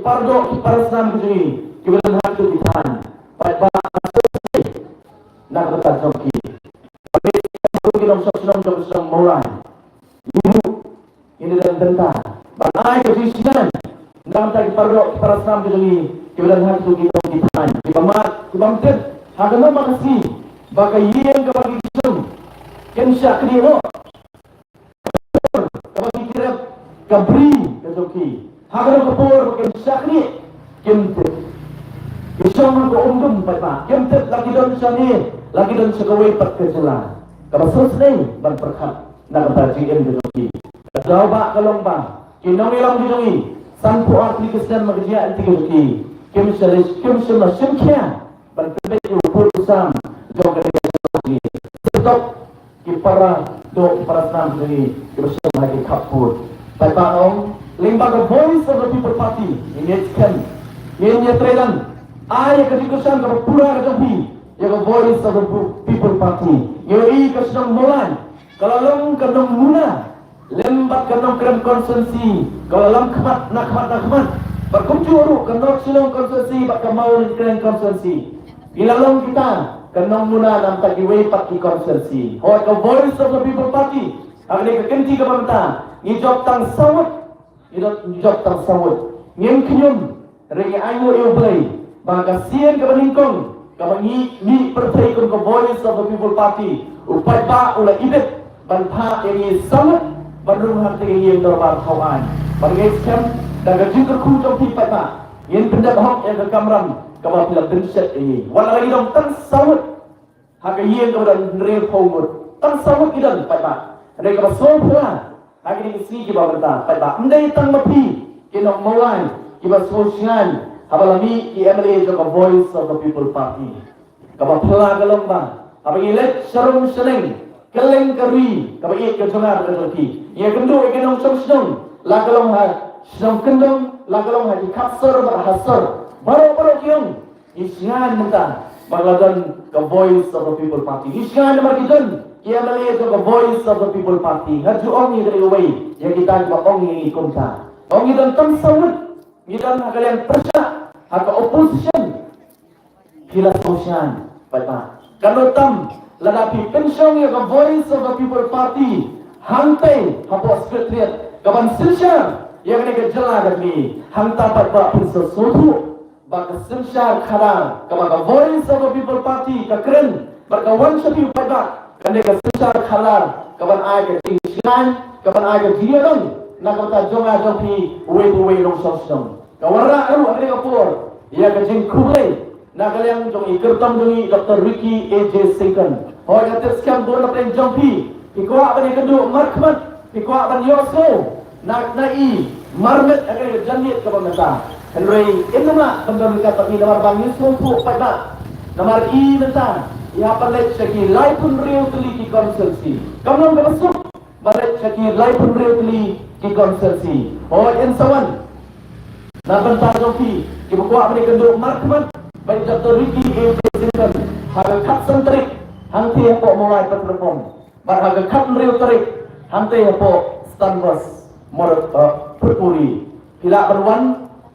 Pardo ki para snam ki jong ngi kiba don ha kito ki thaiñ, paidbah, na ka bynta jong ki, ki nongshong shnong jong ka shnong Mawlai. Ngi ruh ngin ïa don bynta ban ai ka jingsngewsih na ka bynta ki pardo ki para snam ki jong ngi kiba don ha kito ki thaiñ, kiba mad kiba tip ha ka nongmad ka sngi ba ka ïing kaba ki kum kin shah knieh noh. Kaba ki kyrep ka bri ka jong ki ha kano ka por ba kin shah knieh, kim tip. Ki shong ha ka umdum paidbah, kim tip la ki don shane, la ki don sha kawei pat ka jylla. Kaba sngewsynei ban pyrkhat na ka bynta jingim ka jong ki. Ka daw ba ka long ba ki nongïalam ki jong ngi, sanphew ar tylli ki snem ma ka jingïaid lynti ka jong ki, kim shym la, kim shym la shim khia ban pynbeit ïa u pud u sam jong ka jylla jong ngi. Stok ki para doh ki para snam jong ngi kiba shong ha ki khappud. Paidbah, ong lyngba ka Voice of the People Party, ngin ïa skhem, ngin ïa trei don, ai ïa ka jingkyrshan kaba pura ka jong phi ïa ka Voice of the People Party. Ngi ïohi ka shnong Mawlai ka la long ka nongmuna lem bad ka Nongkrem constituency kaba la long khmat na khmat na khmat. Bad kumjuh ruh ka North Shillong constituency bad ka Mawlyngkneng constituency. Ki la long kita ka nongmuna na ka bynta kiwei pat ki constituency. Hooid, ka Voice of the People Party ha kane ka kynti kaba mynta ngi jop tang saw ngut, ngi jop tang saw ngut. Ngim khñium, hynrei ngi ainguh ïa U Blei ba ka sien kaba nyngkong kaba ngi, ngi pyrthei kum ka Voice of the People Party, u paidbah u la ibit ban phah ïa ngi saw ngut ban rung hangta ka ïing dorbar thaw aiñ. Bad ngi skhem da ka jingkyrkhu jong phi paidbah ngin pyndep hok ïa ka kamram kaba phi la pynshet ïa ngi. Wat la ngi don tang saw ngut ha ka ïing kaba don hynriewphew ngut, tang saw ngut ki don paidbah. Hynrei kaba sngewphylla ha kine ki sngi kiba mynta paidbah, ym dei tang ma phi ki nong Mawlai kiba sngewsngaiñ haba la mih ki M L A jong ka Voice of the People Party. Kaba phylla ka long ba haba ngi leit sharum shaneng, kylleng ka ri kaba ïeit ka jong nga bad ka jong phi, ngi ïakynduh ïa ki nongshong shnong, la ka long ha shnong kyndong, la ka long ha ki khap sor bad ha sor, baroh baroh ki ong ngi sngewsngaiñ mynta ba la don ka Voice of the People Party. Ngi sngewsngaiñ namar ki don ki M L A jong ka Voice of the People Party. Nga ju ong ïa kawei ïa kita kiba ong ïa ngi kumta, ong ngi don tang saw ngut, ngi don ha ka liang pyrshah, ha ka opposition, phi la sngewsngaiñ paidbah. Katno tam lada phi pynshong ïa ka Voice of the People Party hangtei hapoh Secretariat kaban synshar ïa kane ka jylla kane, hangta paidbah phin sa sngewthuh ba ka synshar khadar kaba ka Voice of the People Party ka kren bad ka wan sha phi paidbah, kane ka synshar khadar kaban ai ka jingsngewsngaiñ, kaban ai ka jingïarap na ka bynta jong nga jong phi, uwei pa uwei nongshong shnong. Ka wanrah ruh ha kane ka por ïa ka jingkhublei na ka liang jong i kyrtong jong i Doctor Ricky A J Syngkon. Hooid, nga tip skhem bun na pdeng jong phi, phi kwah ban ïakynduh markhmat, phi kwah ban ïohsngew na, na i marmit ha kane ka janmiet kaba mynta. Hynrei ym lah ban don ryngkat bad ngi namar ba ngi sngewthuh paidbah, namar i mynta Ïa ban leit sha ki laiphew hynriew tylli ki constituency. Kam long kaba suk ban leit sha ki laiphew hynriew tylli ki constituency. Hooid, yn sa wan na bynta jong phi kiba kwah ban ïakynduh markhmat bad i Doctor Ricky A J Syngkon ha ka khatsan tarik hangtei hapoh Mawlai Petrol Pump. Bad ha ka khathynriew tarik hangtei hapoh Stan Bus, Mor-, eh, Phutpuri. Phi lah ban wan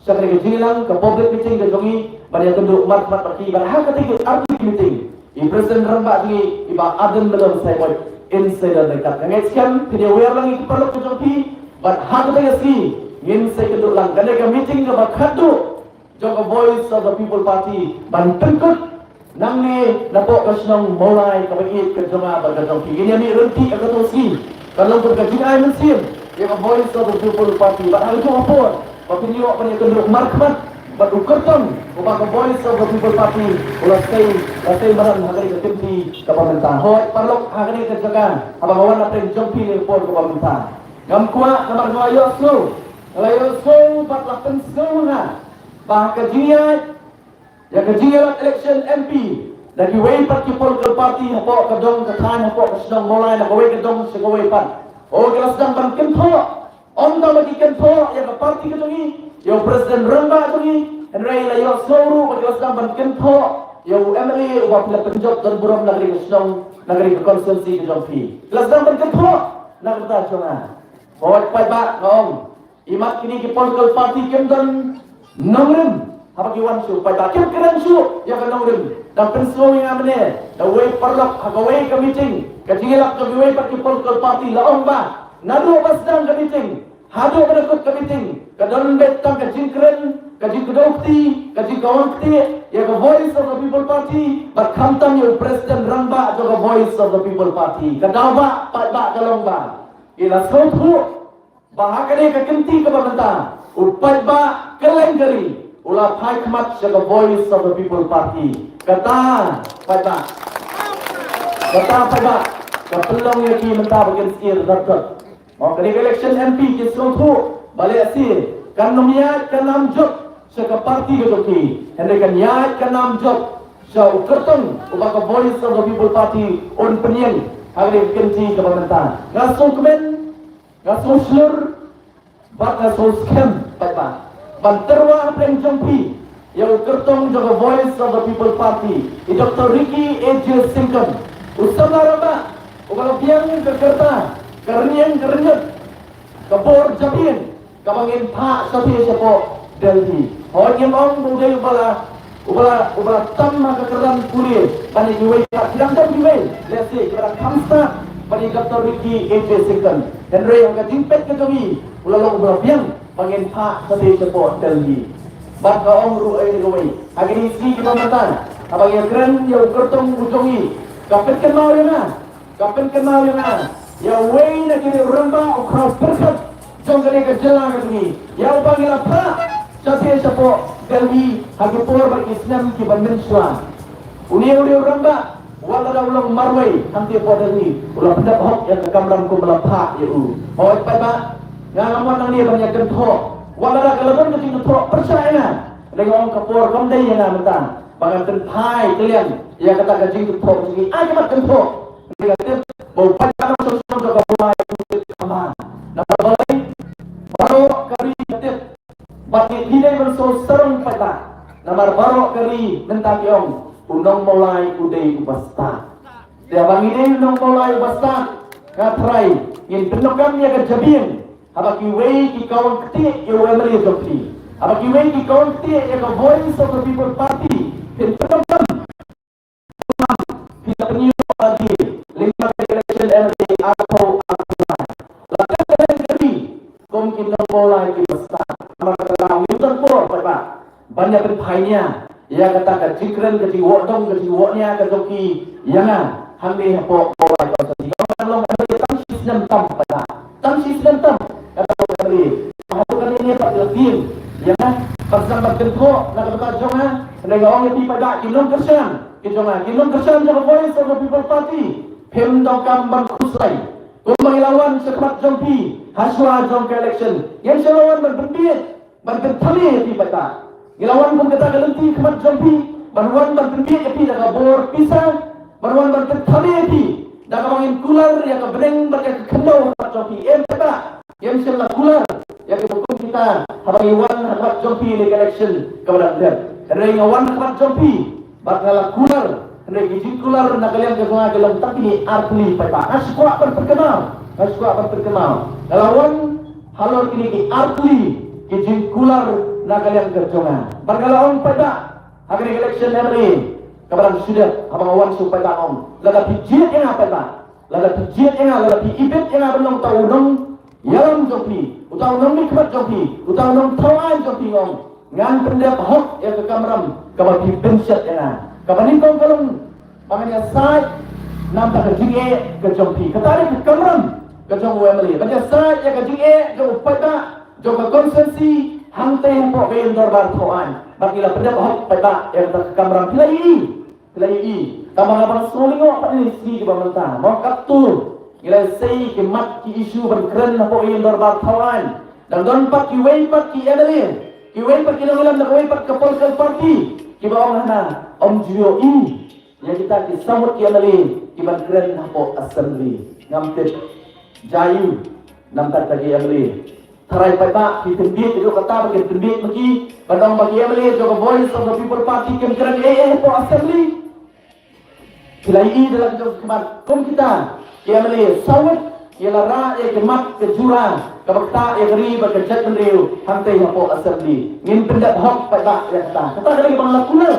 sha kane ka jingïalang ka public meeting ka jong ngi ban ïakynduh markhmat bad ki. Bad ha katei ka artylli ki meeting, i President Rangbah jong ngi, i Bah Ardent Miller Basaïawmoit, yn sa ïadon ryngkat. Nga ngeit skhem phin ïawer lang ïa ki paralok ka jong phi. Bad ha katei ka sngi ngin sa ïakynduh lang kane ka meeting kaba khatduh jong ka Voice of the People Party ban pynkut nangne napoh ka shnong Mawlai kaba ïeit ka jong nga bad ka jong phi. Ngin ïa mih ryntih ha kato ka sngi. Kan long kum ka jingai mynsiem ïa ka Voice of the People Party. Bad ha kajuh ka por ba phin ïoh ban ïakynduh markhmat bad u kyrtong uba ka Voice of the People Party u la sei, la sei madan ha kane ka kynti kaba mynta. Hooid paralok, ha kane ka jaka haba nga wan na pdeng jong phi ha kane ka por kaba mynta, ngam kwah namar nga la ïohsngew, nga la ïohsngew bad la pynsngew nga ba ka jingïaid ïa ka jingïalap election M P da kiwei pat ki political party hapoh ka dong ka thaiñ, hapoh ka shnong Mawlai, na kawei ka dong sha kawei pat, oh, ki la sdang ban kynthoh. Ym tang ba ki kynthoh ïa ka party ka jong ngi, ïa u President Rangbah jong ngi, hynrei la ïohsngew ruh ba ki la sdang ban kynthoh ïa u M L A uba phi la pynjop don burom na ka ri ka shnong, na ka ri ka constituency ka jong phi. Ki la sdang ban kynthoh na ka bynta jong nga. Hooid paidbah, nga ong, imat kine ki political party kim don nongrim haba ki wan shuh, paidbah, kim kren shuh ïa ka nongrim. Da pynsngew ïa nga mynne da uwei u paralok ha kawei ka meeting ka jingïalap jong kiwei pat ki political party, la ong ba naduh ba sdang ka meeting haduh ba da kut ka meeting ka don beit tang ka jingkren, ka jingkdew kti, ka jingkawang kti ïa ka Voice of the People Party bad khamtam ïa u President Rangbah jong ka Voice of the People Party. Ka daw ba paidbah ka long ba ki la sngewthuh ba ha kane ka kynti kaba mynta u paidbah kylleng ka ri u la phai khmat sha ka Voice of the People Party. Kata paidbah, kata paidbah ka pynlong ïa ki mynta ba kin sngewthuh. Mo, kane ka election M P ki sngewthuh ba lehse kan ym ïaid ka nam jop sha ka party ka jong ki, hynrei kan ïaid ka nam jop sha u kyrtong uba ka Voice of the People Party un pynïeng ha kane ka kynti kaba mynta. Nga sngewkmen, nga sngewshlur bad nga sngewskhem paidbah ban tyrwa hapdeng jong phi ïa u kyrtong jong ka Voice of the People Party, i Doctor Ricky A J Syngkon, u samla rangbah uba la biang ka rta, ka rynïeng ka rynïeng, ka bor jabieng kaba ngin phah shathie shapoh Delhi. Hooid, ngim ong ba u dei uba la, uba la, uba la tam ha ka kyrdan pule ban ïa kiwei pat, ki dang don kiwei lehse kiba dang kham stad ban ïa Doctor Ricky A J Syngkon. Hynrei ha ka jingpeit ka jong ngi u la long uba la biang ba ngin phah shathie shapoh Delhi. Bad nga ong ruh ïa kawei, ha kine ki sngi kiba mynta haba ngi ïakren ïa u kyrtong u jong ngi, ka pynkynmaw ïa nga, ka pynkynmaw ïa nga ïa uwei na ki rangbah, u khraw pyrkhat jong kane ka jylla ka jong ngi, ïa uba ngi la phah shathie shapoh Delhi ha ki por bad ki snem kiba mynshuwa. Une u dei u rangbah, wat lada u long marwei hangtei hapoh Delhi, u la pyndep hok ïa ka kamram kumba la phah ïa u. Hooid paidbah, nga ngam wan nangne ban ïa kynthoh, wat lada ka la don ka jingkynthoh pyrshah ïa nga, hynrei nga ong ka por kam dei ïa nga mynta ba ngan pynphai kylliang ïa kata ka jingkynthoh jong ngi. Ai ka mat kynthoh, hynrei nga tip ba u paidbah nongshong shnong jong ka Mawlai u tip kaba, namar balei? Baroh ka ri ka tip. Bad ngi dei ban sngewsarong paidbah, namar baroh ka ri mynta ki ong u nong Mawlai u dei uba stad. Te haba ngi dei u nong Mawlai uba stad, nga tharai ngin pyndonkam ïa ka jabieng haba kiwei ki kawang kti ïa u M L A jong phi, haba kiwei ki kawang kti ïa ka Voice of the People Party. Phin pyndonkam, phi la pynïoh lagi lyngba ka election M L A arphew arphew lai. La tep ka ri kum ki nong Mawlai kiba stad. Namar kata ka daw ngim don por paidbah ban ïa pynphai nia ïa kata ka jingkren, ka jingwoh dong, ka jingwoh nia ka jong ki ïa nga hangne hapoh Mawlai Constituency. Ka long M L A tang shi snem tam paidbah, tang shi snem tam. Kata ka long M L A. Haduh kane ne pat la tieng ïa nga ban sdang ban kynthoh na ka bynta jong nga. Hynrei nga ong ïa phi paidbah, ki nongkyrshan ki jong nga, ki nongkyrshan jong ka Voice of the People Party, phim donkam ban khuslai. Kumba ngi la wan sha khmat jong phi ha shuwa jong ka election, ngim shym la wan ban pynbiej, ban pynthame ïa phi paidbah. Ngi la wan kum kata ka lynti khmat jong phi ban wan ban pynbiej ïa phi da ka bor pisa, Ban wan ban tip thame ïa phi da kaba ngin kular ïa ka bneng bad ïa ka khyndew ha khmat jong phi. Em paidbah, ngim shym la kular ïa ki hukum kita haba ngi wan ha khmat jong phi ha ka election kaba dang dep. Hynrei nga wan ha khmat jong phi bad nga la kular, hynrei ki jingkular na ka liang ka jong nga ki long tang kine ar tylli paidbah. Nga shu kwah ban pynkynmaw, nga shu kwah ban pynkynmaw. Nga la wan halor kine ki ar tylli ki jingkular na ka liang ka jong nga. Bad nga la ong paidbah, ha kane ka election M L A kaba dang shu dep, haba nga wan sha u paidbah nga ong, lada phi jied ïa nga paidbah, lada phi jied ïa nga, lada phi ibit ïa nga ban long uta u nongïalam jong phi, uta u nongmihkhmat jong phi, uta u nongthaw aiñ jong phi, nga ong ngan pyndep hok ïa ka kamram kaba phi pynshet ïa nga. Kaba nyngkong ka long ba ngan ïasaid na bynta ka jingeh ka jong phi. Kata dei ka kamram ka jong u M L A, ban ïasaid ïa ka jingeh jong u paidbah jong ka constituency hangtei hapoh ka ïing dorbar thaw aiñ. Bad ngi la pyndep hok paidbah ïa kata ka kamram. Phi la ïohi, phi la ïohi. Tangba nga bang sngewlyngngoh pat ïa kine ki sngi kiba mynta, mo, katto ngi la sei ki mat ki issue ban kren hapoh ka ïing dorbar thaw aiñ. Dang don pat kiwei pat ki M L A, kiwei pat ki nongïalam na kawei pat ka political party kiba ong hana, ym ju ïohi ïa kita ki saw ngut ki M L A kiban kren hapoh assembly. Ngam tip jia aïu na bynta kita ki M L A. Tharai paidbah, ki tynbiej ïa kata ba ki tynbiej ma ki, ban ong ba ki M L A jong ka Voice of the People Party kim kren ei ei hapoh assembly. Phi la ïohi da la ka jong ka khmat kum kita ki M L A saw ngut ki la rah ïa ka mat ka jura kaba ktah ïa ka ri bad ka jaitbynriew hangtei hapoh assembly. Ngin pyndep hok paidbah ïa kata. Kata ka dei kaba nga la kular.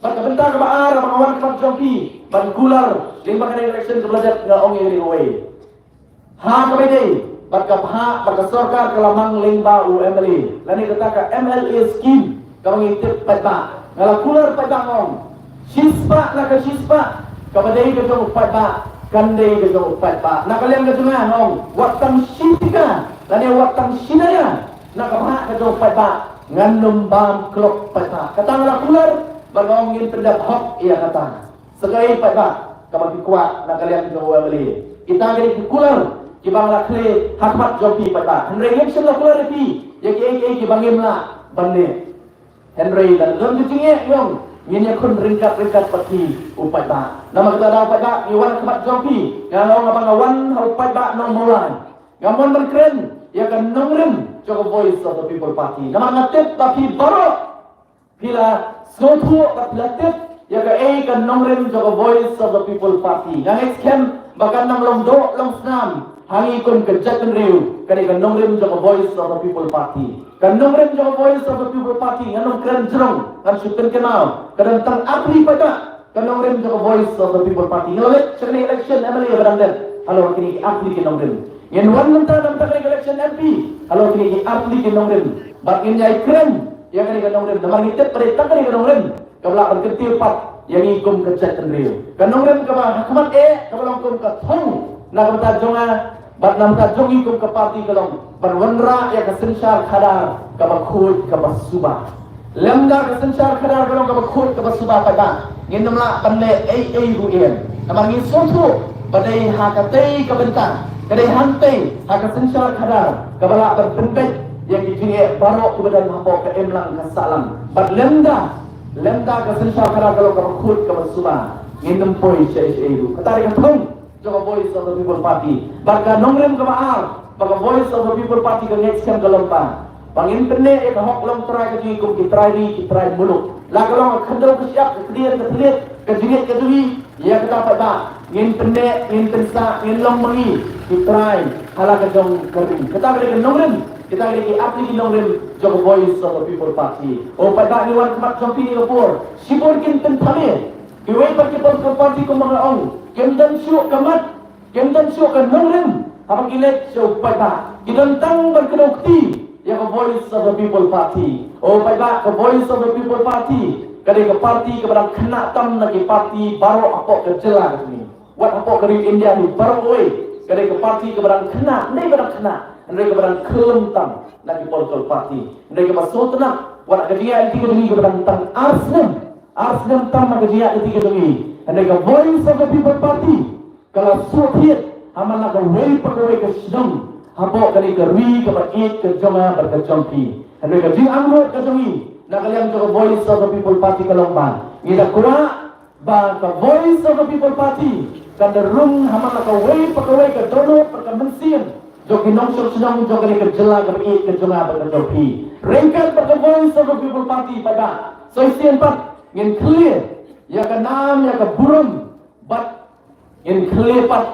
Bad ka bynta kaba ar ba nga wan ha khmat jong phi ban kular lyngba kane ka election kaba la dep, nga ong ïa kane kawei. Ha kaba ïadei bad ka bhah ba ka sorkar ka la mang lyngba u M L A lane kata ka M L A scheme kaba ngi tip paidbah, nga la kular paidbah, nga ong shispah na ka shispah kaba dei ka jong u paidbah kan dei ka jong u paidbah. Na ka liang ka jong nga, nga ong wat tang shi tyngka lane wat tang shi naya na ka bhah ka jong u paidbah ngan ym bam klop paidbah. Kata nga la kular bad nga ong ngin pyndep hok ïa kata. Sa kaei paidbah kaba phi kwah na ka liang jong u M L A? Kita ki dei ki kular kiba nga la khleh ha khmat jong phi paidbah. Hynrei ngim shym la kular ïa phi ïa kiei kiei kiba ngim lah ban leh. Hynrei lada don ka jingeh, nga ong ngin ïakhun ryngkat ryngkat bad phi u paidbah. Namar kata da u paidbah ngi wan ha khmat jong phi, nga ong ba nga wan ha u paidbah Nongmawlai. Ngam wan ban kren ïa ka nongrim jong ka Voice of the People Party. Namar nga tip ba phi baroh phi la sngewthuh bad phi la tip ïa kaei ka nongrim jong ka Voice of the People Party. Nga ngeit skhem ba kan nang long doh long snam ha ngi kum ka jaitbynriew kane ka nongrim jong ka Voice of the People Party. Ka nongrim jong ka Voice of the People Party, ngan ym kren jrong, ngan shu pynkynmaw, ka don tang ar tylli paidbah. Ka nongrim jong ka Voice of the People Party. Ngi la leit sha kane election M L A ba dang dep halor kine ki ar tylli ki nongrim. Ngin wan mynta na bynta kane election M P halor kine ki ar tylli ki nongrim. Bad ngin ïai kren ïa kane ka nongrim namar ngi tip ba dei tang kane ka nongrim kaba lah ban kyntiew pat ïa ngi kum ka jaitbynriew. Ka nongrim kaba ha khmat eh kaba long kum ka thong na ka bynta jong nga bad na bynta jong ngi kum ka party ka long ban wanrah ïa ka synshar khadar kaba khuid kaba suba. Lymda ka synshar khadar ka long kaba khuid kaba suba paidbah, ngin ym lah ban leh ei ei ruh ïa. Namar ngi sngewthuh ba dei ha katei ka bynta, ka dei hangtei ha ka synshar khadar kaba lah ban pynbeit ïa ki jingeh baroh kiba don hapoh ka imlang ka sahlang. Bad lymda, lymda ka synshar khadar ka long kaba khuid kaba suba, ngin ym poi sha ei ei ruh. Kata dei ka thong jong ka Voice of the People Party. Bad ka nongrim kaba ar ba ka Voice of the People Party ka ngeit skhem ka long ba ba ngin pynneh ïa ka hok longtrai ka jong ngi kum ki trai ri ki trai muluk. La ka long ka khyndew ka shyiap, ka khyndiat ka thylliej, ka jingngeit ka jong ngi, ïa kata paidbah ngin pynneh, ngin pynsah, ngin long ma ngi ki trai ha la ka jong ka ri. Kata ka dei ka nongrim, kata ka dei ki ar tylli ki nongrim jong ka Voice of the People Party. O paidbah, ngi wan khmat jong phi ha kane ka por, shibun kin pynthame. Kiwei pat ki political party kumba nga ong, kim don shuh ka mat, kim don shuh ka nongrim haba ki leit sha u paidbah. Ki don tang ban kdew kti ïa ka Voice of the People Party. O paidbah, ka Voice of the People Party ka dei ka party kaba dang khynnah tam na ki party baroh hapoh ka jylla ka jong ngi. Wat hapoh ka ri India hi baroh kawei, ka dei ka party kaba dang khynnah, hynrei kaba dang khynnah, hynrei kaba dang khlem tam na ki political party. Hynrei kaba sngewtynnat, wat ka jingïaid lynti ka jong ngi kaba dang tang ar snem, ar snem tam na ka jingïaid lynti ka jong ngi, hynrei ka Voice of the People Party ka la shu thied ha man la kawei pa kawei ka shnong hapoh kane ka ri kaba ïeit ka jong nga bad ka jong phi. Hynrei ka jingangnud ka jong ngi na ka liang jong ka Voice of the People Party ka long ba ngi da kwah Ba ka Voice of the People Party kan da rung ha man la kawei pa kawei ka dohnud bad ka mynsiem jong ki nongshong shnong jong kane ka jylla kaba ïeit ka jong nga bad ka jong phi. Ryngkat bad ka Voice of the People Party paidbah, sa shisien pat ngin khlieh ïa ka nam ïa ka burom bad ngin khlieh pat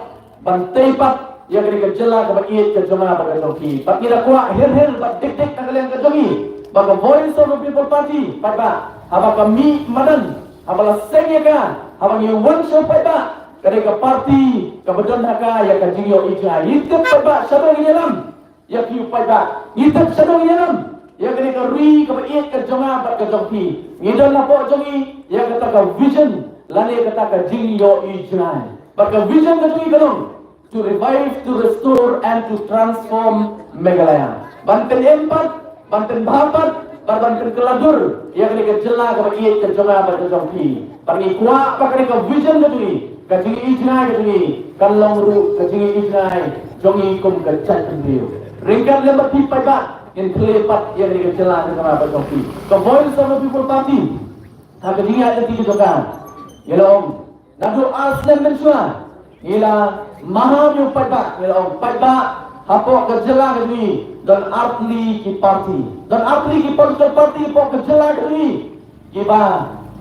ban tei pat ïa kane ka jylla kaba ïeit ka jong nga bad ka jong phi. Bad ngi da kwah hir hir bad dik dik na ka liang ka jong ngi ba ka Voice of the People Party paidbah, haba ka mih madan, haba la seng ïa ka, haba ngi wan sha u paidbah, ka dei ka party kaba don ha ka ïa ka jingïohi jngai. Ngi tip paidbah shaduh ngi ïalam ïa phi u paidbah, ngi tip shaduh ngi ïalam ïa kane ka ri kaba ïeit ka jong nga bad ka jong phi. Ngi don hapoh jong ngi ïa kata ka vision lane kata ka jingïohi jngai. Bad ka vision ka jong ngi ka long to revive, to restore and to transform Meghalaya. Ban pynim pat, ban pynbha pat, bad ban pynkylla dur ïa kane ka jylla kaba ïeit ka jong nga bad ka jong phi. Bad ngi kwah ba kane ka vision ka jong ngi, ka jingïohi jngai ka jong ngi, kan long ruh ka jingïohi jngai jong ngi kum ka jaitbynriew. Ryngkat lem bad phi paidbah ngin khlieh pat ïa kane ka jylla ka jong nga bad jong phi. Ka Voice of the People Party, ha ka jingïaid lynti ka jong ka, ïa la ong, naduh ar snem mynshuwa ngi la maham ïa u paidbah, ngi la ong paidbah, hapoh ka jylla ka jong ngi don artylli ki party, don artylli ki political party hapoh ka jylla ka jong ngi kiba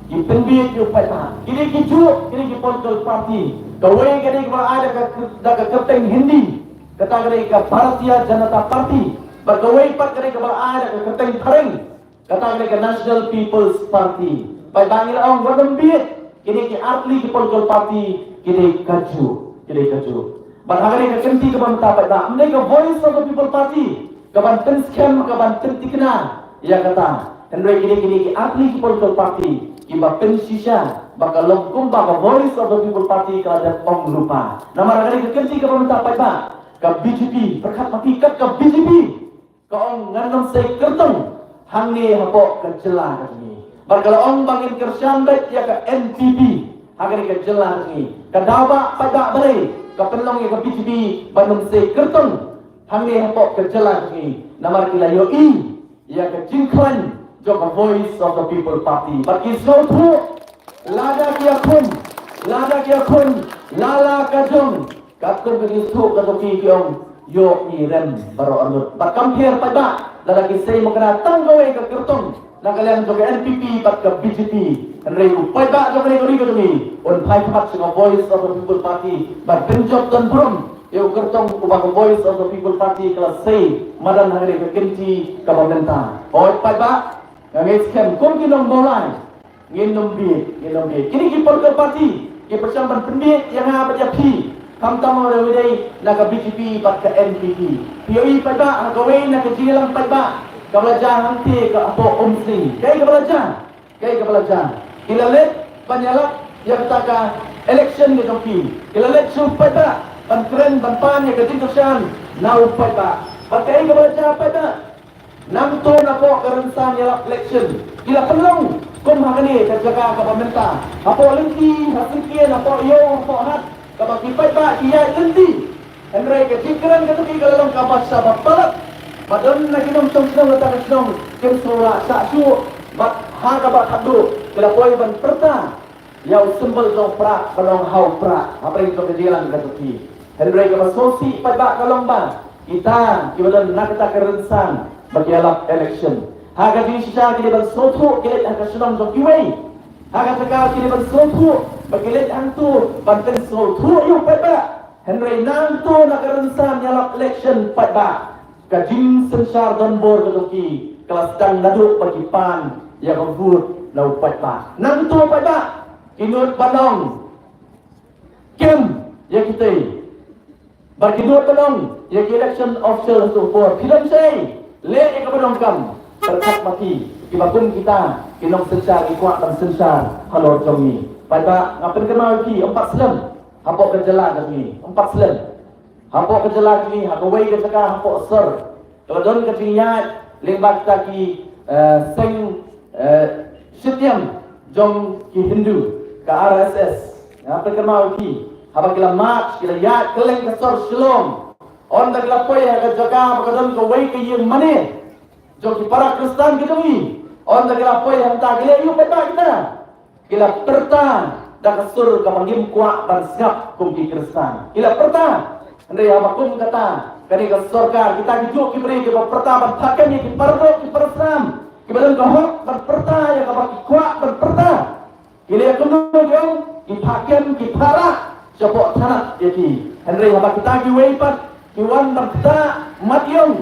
ki pynbieit ïa u paidbah. Kine ki juh, kine ki political party, kawei ka dei kaba la ai da ka, da ka kyrteng Hindi, kata ka dei ka Bharatiya Janata Party. Bad kawei pat ka dei kaba la ai da ka kyrteng phareng, kata ka dei ka National People's Party. Paidbah, ngi la ong wat nym bieit, kine ki artylli ki political party ki dei kajuh, ki dei kajuh. Bad ha kane ka kynti kaba mynta paidbah, ym dei ka Voice of the People Party kaban pynskhem, kaban pynthikna ïa kata. Hynrei kine, kine ki artylli ki political party kiba pynshisha ba ka long kumba ka Voice of the People Party ka la dep ong lypa. Namar ha kane ka kynti kaba mynta paidbah, ka B J P, pyrkhat ma phi, kat ka B J P ka ong ngan nym sei kyrtong hangne hapoh ka jylla ka jong ngi. Bad ka la ong ba ngin kyrshan beit ïa ka N P P ha kane ka jylla ka jong ngi. Ka daw ba paidbah balei ka pynlong ïa ka B J P ban nym sei kyrtong hangne hapoh ka jylla ka jong ngi? Namar ki la ïohi ïa ka jingkhlaiñ jong ka Voice of the People Party. Bad ki sngewthuh, lada ki ïakhun, lada ki ïakhun la la ka jong, katkum ka jingsngewthuh ka jong ki, ki ong ïoh ngi rem baroh arngut. Bad kam pher paidbah, lada ki sei mukna tang kawei ka kyrtong na ka liang jong ka N P P bad ka B J P, hynrei u paidbah jong kane ka ri ka jong ngi un phai khmat sha ka Voice of the People Party ban pynjop don burom ïa u kyrtong uba ka Voice of the People Party ka la sei madan ha kane ka kynti kaba mynta. Hooid paidbah, nga ngeit skhem kum ki nong Mawlai, ngin nym bieit, ngin nym bieit. Kine ki political party ki pyrshang ban pynbieit ïa nga bad ïa phi, khamtam ha kawei dei na ka B J P bad ka N P P. Phi ïohi paidbah, ha kawei na ka jingïalam paidbah kaba la jia hangtei ka hapoh Umsning, kaei kaba la jia? Kaei kaba la jia? Ki la leit ban ïalap ïa kata ka election ka jong ki. Ki la leit sha u paidbah ban kren ban pan ïa ka jingkyrshan na u paidbah. Bad kaei kaba la jia paidbah? Nangta napoh ka rynsan ïalap election ki la pynlong kum ha kane ka jaka kaba mynta. Hapoh lynti, ha syngkien, hapoh ïew, hapoh hat, kaba ki paidbah ki ïaid lynti. Hynrei ka jingkren ka jong ki ka la long kaba shah ba palat. Ba don na ki nongshong shnong kata ka shnong kim sngewrah shah shuh. Bad ha kaba khatduh ki la poi ban pyrta ïa u symbol jong u prah, ban ong ha u prah, hapdeng jong ka jingïalang ka jong ki. Hynrei kaba sngewsih paidbah ka long ba kita kiba don na kata ka rynsan ba ki ïalap election, ha ka jingshisha ki dei ban sngewthuh ki leit ha ka shnong jong kiwei. Ha kata ka, ki dei ban sngewthuh ba ki leit hangto ban pynsngewthuh ïa u paidbah. Hynrei nangto na ka rynsan ïalap election paidbah, ka jingsynshar donbor ka jong ki ka la sdang naduh ba ki pan ïa ka vote na u paidbah. Nangto paidbah ki nud ban ong kim ïa kitei. Bad ki nud ban ong ïa ki election official ha tu por. Phi dang sei, leh ïa kaba donkam. Pyrkhat ma ki, kiba kum kita ki nongsynshar ki kwah ban synshar halor jong ngi. Paidbah, nga pynkynmaw ïa phi, ym pat slem hapoh ka jylla ka jong ngi, ym pat slem hapoh ka jylla ka jong ngi, ha kawei ka jaka hapoh sor, ka la don ka jingïaid lyngba kita ki, eh, seng, eh, shitïam jong ki Hindu, ka R S S. Nga pynkynmaw ïa phi, haba ki la march, ki la ïaid kylleng ka sor Shillong. Ynda ki la poi ha ka jaka ba ka don kawei ka ïing mane jong ki para Khristan ki jong ngi, ynda ki la poi hangta, ki leh aïu paidbah kita? Ki la pyrta da ka sur kaba ngim kwah ban sngap kum ki Khristan. Ki la pyrta, hynrei haba kum kata, kane ka sorkar, kita ki juh ki briew kiba pyrta ban phah kem ïa ki paradoh ki parasnam kiba don ka hok ban pyrta ïa kaba ki kwah ban pyrta. Ki leh kumno ki ong, ki phah kem, ki phah rah shapoh thanat ïa ki. Hynrei haba kita kiwei pat ki wan ban ktah mat ïong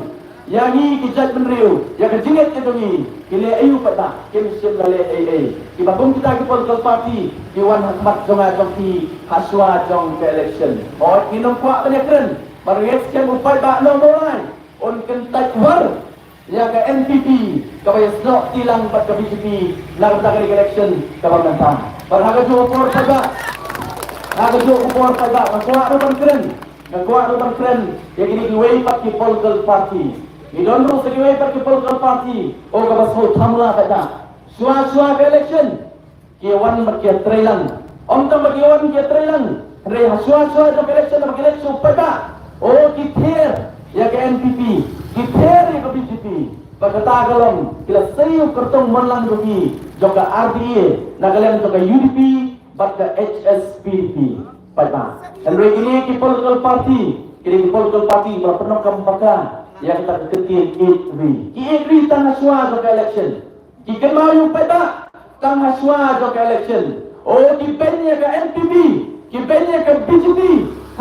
ïa ngi ki jaitbynriew, ïa ka jingngeit ka jong ngi, ki leh aïu pat, kim shym la leh ei ei. Kiba kum kita ki political party ki wan ha khmat jong nga jong phi ha shuwa jong ka election. Hooid, ngin ym kwah ban ïakren, bad ngeit skhem u paidbah Mawlai un kyntait war ïa ka N P P kaba ïasnoh tilang bad ka B J P na ka bynta kane ka election kaba mynta. Bad ha kajuh ka por paidbah, ha kajuh ka por paidbah, nga kwah ruh ban kren, nga kwah ruh ban kren ïa kine kiwei pat ki political party. Ngi don ruh sa kiwei pat ki political party, oh, kaba sngewthuh mula paidbah. Shuwa shuwa ka election ki wan bad ki ïatrei lang. Ym tang ba ki wan ki ïatrei lang, hynrei ha shuwa shuwa jong ka election ba ki leit sha u paidbah, oh, ki ther ïa ka N P P, ki ther ïa ka B J P. Ba kata ka long ki la sei ïa u kyrtong mon lang jong ki, jong ka R D A, na ka liang jong ka U D P bad ka H S P D P, paidbah. Hynrei kine ki political party, kine ki political party ba la pyndonkam baka ïa kata ka kyntien ïeit ri. Ki ïeit ri tang ha shuwa jong ka election. Ki kynmaw ïa u paidbah tang ha shuwa jong ka election. Oh, ki beiñ ïa ka N P P, ki beiñ ïa ka B J P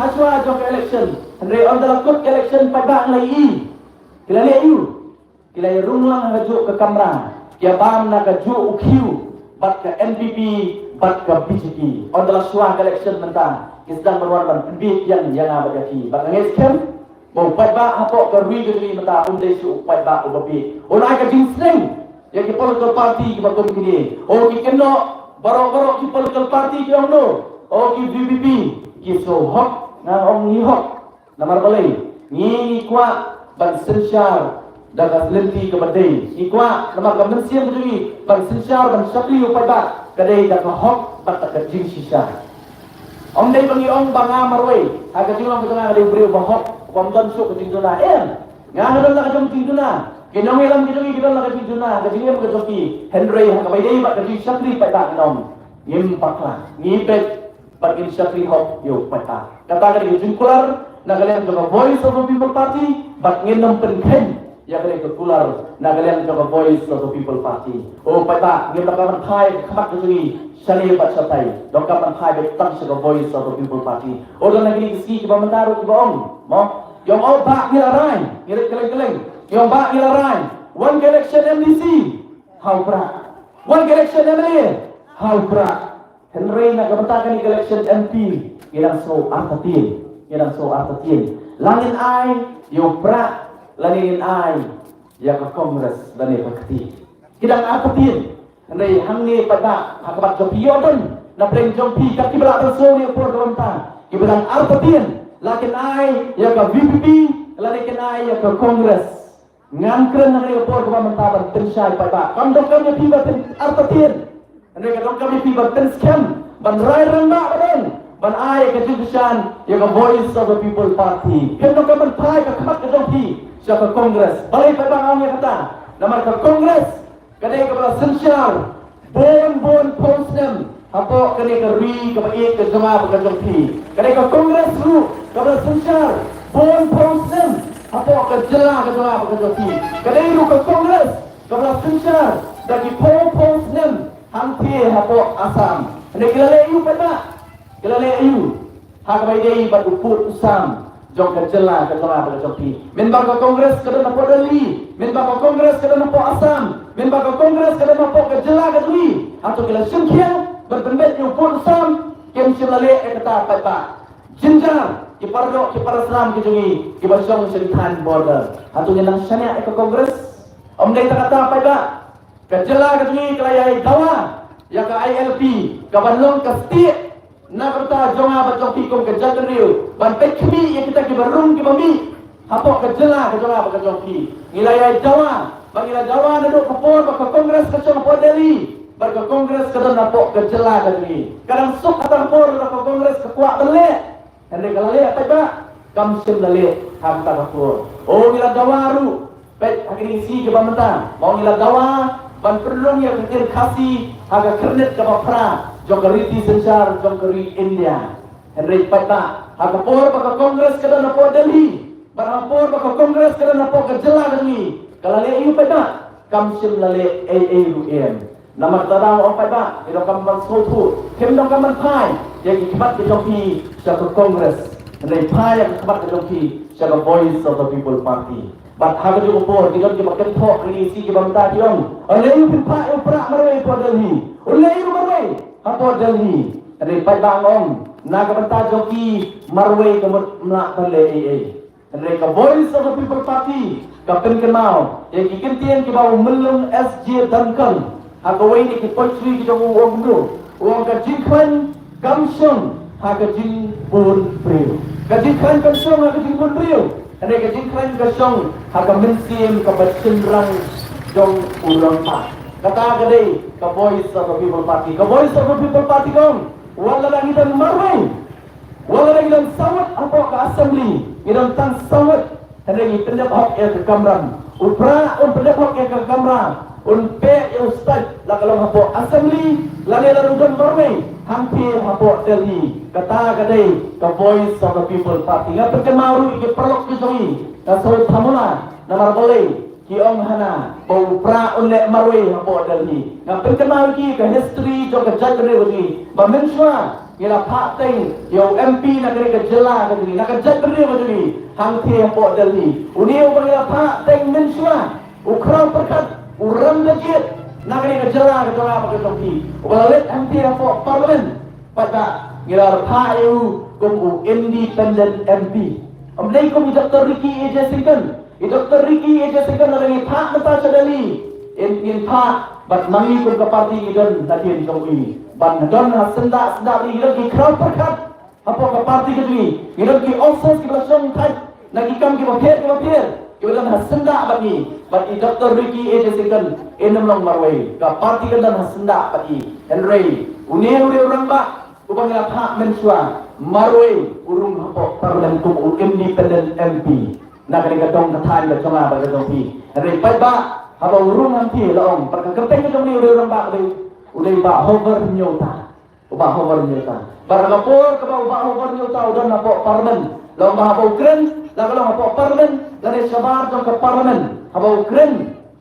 ha shuwa jong ka election. Hynrei ynda la kut ka election paidbah, ngi la ïohi, ki la leh aïu? Ki la ïarung lang ha kajuh ka kamra, ki ïabam na kajuh u khiew bad ka N P P bad ka B J P. Ynda la shuwa ka election mynta, ki sdang ban wan ban pynbieit ïa nga bad ïa phi. Bad nga ngeit skhem ba u paidbah hapoh ka ri ka jong ngi mynta un dei shuh u paidbah uba bieit. Un ai ka jingsneng ïa ki political party kiba kum kine. Oh, ki kynnoh baroh baroh ki political party ki ong no, oh, ki V P P ki sngewhok. Nga ong ngi hok. Namar balei? Ngi, ngi kwah ban synshar da ka lynti kaba dei. Ngi kwah namar ka mynsiem ka jong ngi ban synshar, ban shakri ïa u paidbah, ka dei da ka hok bad da ka jingshisha. Ym dei ba ngi ong ba nga marwei, ha ka jinglong ka jong nga nga dei u briew ba hok, bym don shuh ka jingduna. Em, nga nga don la ka jong jingduna. Ki nongïalam ka jong ngi ki don la ka jingduna, ka jingim ka jong ki. Hynrei ha kaba ïadei bad ka jingshakri paidbah, ngi ong ngim bakla, ngi beit bad ngin shakri hok ïa u paidbah. Kata ka dei ka jingkular na ka liang jong ka Voice of the People Party, bad ngin ym pynkheiñ ïa kane ka kular na ka liang jong ka Voice of the People Party. Oh paidbah, ngim donkam ban phai ka khmat ka jong ngi shane bad shatai. Donkam ban phai beit tang sha ka Voice of the People Party. Oh, don na kine ki sngi kiba mynta ruh kiba ong, mo, ki ong, oh bah, ngi la rai, ngi leit kylleng kylleng. Ki ong, bah, ngi la rai. Wan ka election M D C, ha u prah. Wan ka election M L A, ha u prah. Hynrei na ka bynta kane ka election M P, ngi dang sngew artatien, ngi dang sngew artatien. La ngin ai ïa u prah, lane ngin ai ïa ka Congress lane ka kti. Ki dang artatien. Hynrei hangne pat, ha khmat jong phi, ïoh don na pdeng jong phi kat kiba lah ban sngew ïa ka por ka bynta. Kiba dang artatien, la kin ai ïa ka V P P lane kin ai ïa ka Congress. Ngan kren hangne ha ka por kaba mynta ban pynshai paidbah. Kam donkam ïa phi ban pyn-, artatien. Hynrei ka donkam ïa phi ban pynskhem, ban rai rangbah ba don, ban ai ka jingkyrshan ïa ka Voice of the People Party. Kam donkam ban phai ka khmat ka jong phi sha ka Congress. Balei paidbah nga ong ïa kata? Namar ka Congress ka dei kaba la synshar bun bun phew snem hapoh kane ka ri kaba ïeit ka jong nga bad ka jong phi. Ka dei ka Congress ruh kaba la synshar bun phew snem hapoh ka jylla ka jong nga bad ka jong phi. Ka dei ruh ka Congress kaba la synshar da ki phew phew snem hangtei hapoh Assam. Hynrei ki la leh aïu paidbah? Ki la leh aïu ha kaba ïadei bad u pud u sam jong ka jylla ka jong nga bad ka jong phi? Mynba ka Congress ka don hapoh Delhi, mynba ka Congress ka don hapoh Assam, mynba ka Congress ka don hapoh ka jylla ka jong ngi, hato ki la shim khia ban pynbeit ïa u pud u sam? Kim shym la leh ïa kata paidbah. Jynjar ki paradoh ki parasnam ki jong ngi kiba shong sha ki thaiñ border, hato ngin nang shaniah ïa ka Congress? Ym dei tang kata paidbah. Ka jylla ka jong ngi ka la ïai dawa ïa ka I L P kaban long ka stieh na ka bynta jong nga bad jong phi kum ka jaitbynriew, ban peit khmih ïa kita kiba rung kiba mih hapoh ka jylla ka jong nga bad ka jong phi. Ngi la ïai dawa, ba ngi la dawa naduh ka por ba ka Congress ka shong hapoh Delhi bad ka Congress ka don hapoh ka jylla ka jong ngi. Ka dang suk kata ka por ba ka Congress ka kwah ban leh. Hynrei ka la leh paidbah? Kam shym la leh ha kata ka por. Oh, ngi la dawa ruh. Peit ha kine ki sngi kiba mynta, mo, ngi la dawa ban pynrung ïa ka ktien Khasi ha ka Khyrnit kaba phra. jong ka riti synshar jong ka ri India. Hynrei paidbah, ha ka por ba ka Congress ka don hapoh Delhi, bad ha ka por ba ka Congress ka don hapoh ka jylla ka jong ngi, ka la leh aïu paidbah? Kam shym la leh ei ei ruh em. Namar kata nga ong paidbah, ngi donkam ban sngewthuh, kim donkam ban phai ïa ki khmat ki jong phi sha ka Congress, hynrei phai ïa ka khmat ki jong phi sha ka Voice of the People Party. Bad ha kajuh ka por ki don kiba kynthoh, ki lehse kiba mynta ki ong, un leh aïu phin phah ïa u Prah marwei hapoh Delhi, un leh aïu marwei hapoh Delhi. Hynrei paidbah, nga ong na ka bynta jong ki, marwei ka mut ym lah ban leh ei ei. Hynrei ka Voice of the People Party ka pynkynmaw ïa ki kyntien kiba u Myllung S J Duncan, ha kawei na ki poetry ki jong u, u ong kumno? U ong, ka jingkhlaiñ kam shong ha ka jingbun briew. Ka jingkhlaiñ kam shong ha ka jingbun briew, hynrei ka jingkhlaiñ ka shong ha ka mynsiem kaba shynrang jong u rangbah. Kata ka dei ka Voice of the People Party. Ka Voice of the People Party ka ong, wat lada ngi don marwei, wat lada ngi don saw ngut hapoh ka Assembly, ngi don tang saw ngut, hynrei ngi pyndep hok ïa ka kamram. U Prah un pyndep hok ïa ka kamra, un peh ïa u stage, la ka long hapoh Assembly lane lada u don marwei hangtei hapoh Delhi. Kata ka dei ka Voice of the People Party. Nga pynkynmaw ruh ïa ki paralok ki jong ngi na South Thamula, namar balei ki ong hana ba u Prah un leh marwei hapoh Delhi. Nga pynkynmaw ïa ki ka history jong ka jaitbynriew ka jong ngi, ba mynshuwa ngi la phah teng ïa u M P na kane ka jylla ka jong ngi, na ka jaitbynriew ka jong ngi, hangtei hapoh Delhi. Une uba ngi la phah teng mynshuwa, u Khraw Pyrkhat, u ram da jied na kane ka jylla ka jong nga bad ka jong phi, uba la leit hangtei hapoh Parliament. Paidbah, ngi la phah ïa u kum u independent M P. Ym dei kum i Doctor Ricky A J Syngkon. I Doctor Ricky A J Syngkon lada ngi phah mynta sha Delhi, ngin phah bad ma ngi kum ka party ngi don nadien jong i, ban don ha syndah syndah ri, ngi don ki khraw pyrkhat hapoh ka party ka jong ngi, ngi don ki officers kiba la shong thait na ki kam kiba pher kiba pher, kiba don ha syndah bad ngi. Bad i Doctor Ricky A J Syngkon, in ym long marwei, ka party kan don ha syndah bad i. Hynrei une u rangbah uba ngi la phah mynshuwa, marwei u rung hapoh Parliament kum u independent M P na kane ka dong ka thaiñ ka jong nga bad ka jong phi. Hynrei paidbah, haba u rung hangtei, la ong, bad ka kyrteng ka jong une u rangbah u dei, u dei Bah Hover Hynñiewta. U Bah Hover Hynñiewta. Bad ha ka por kaba u Bah Hover Hynñiewta u don hapoh Parliament, la ong ba haba u kren, la ka long hapoh Parliament lane shabar jong ka Parliament, haba u kren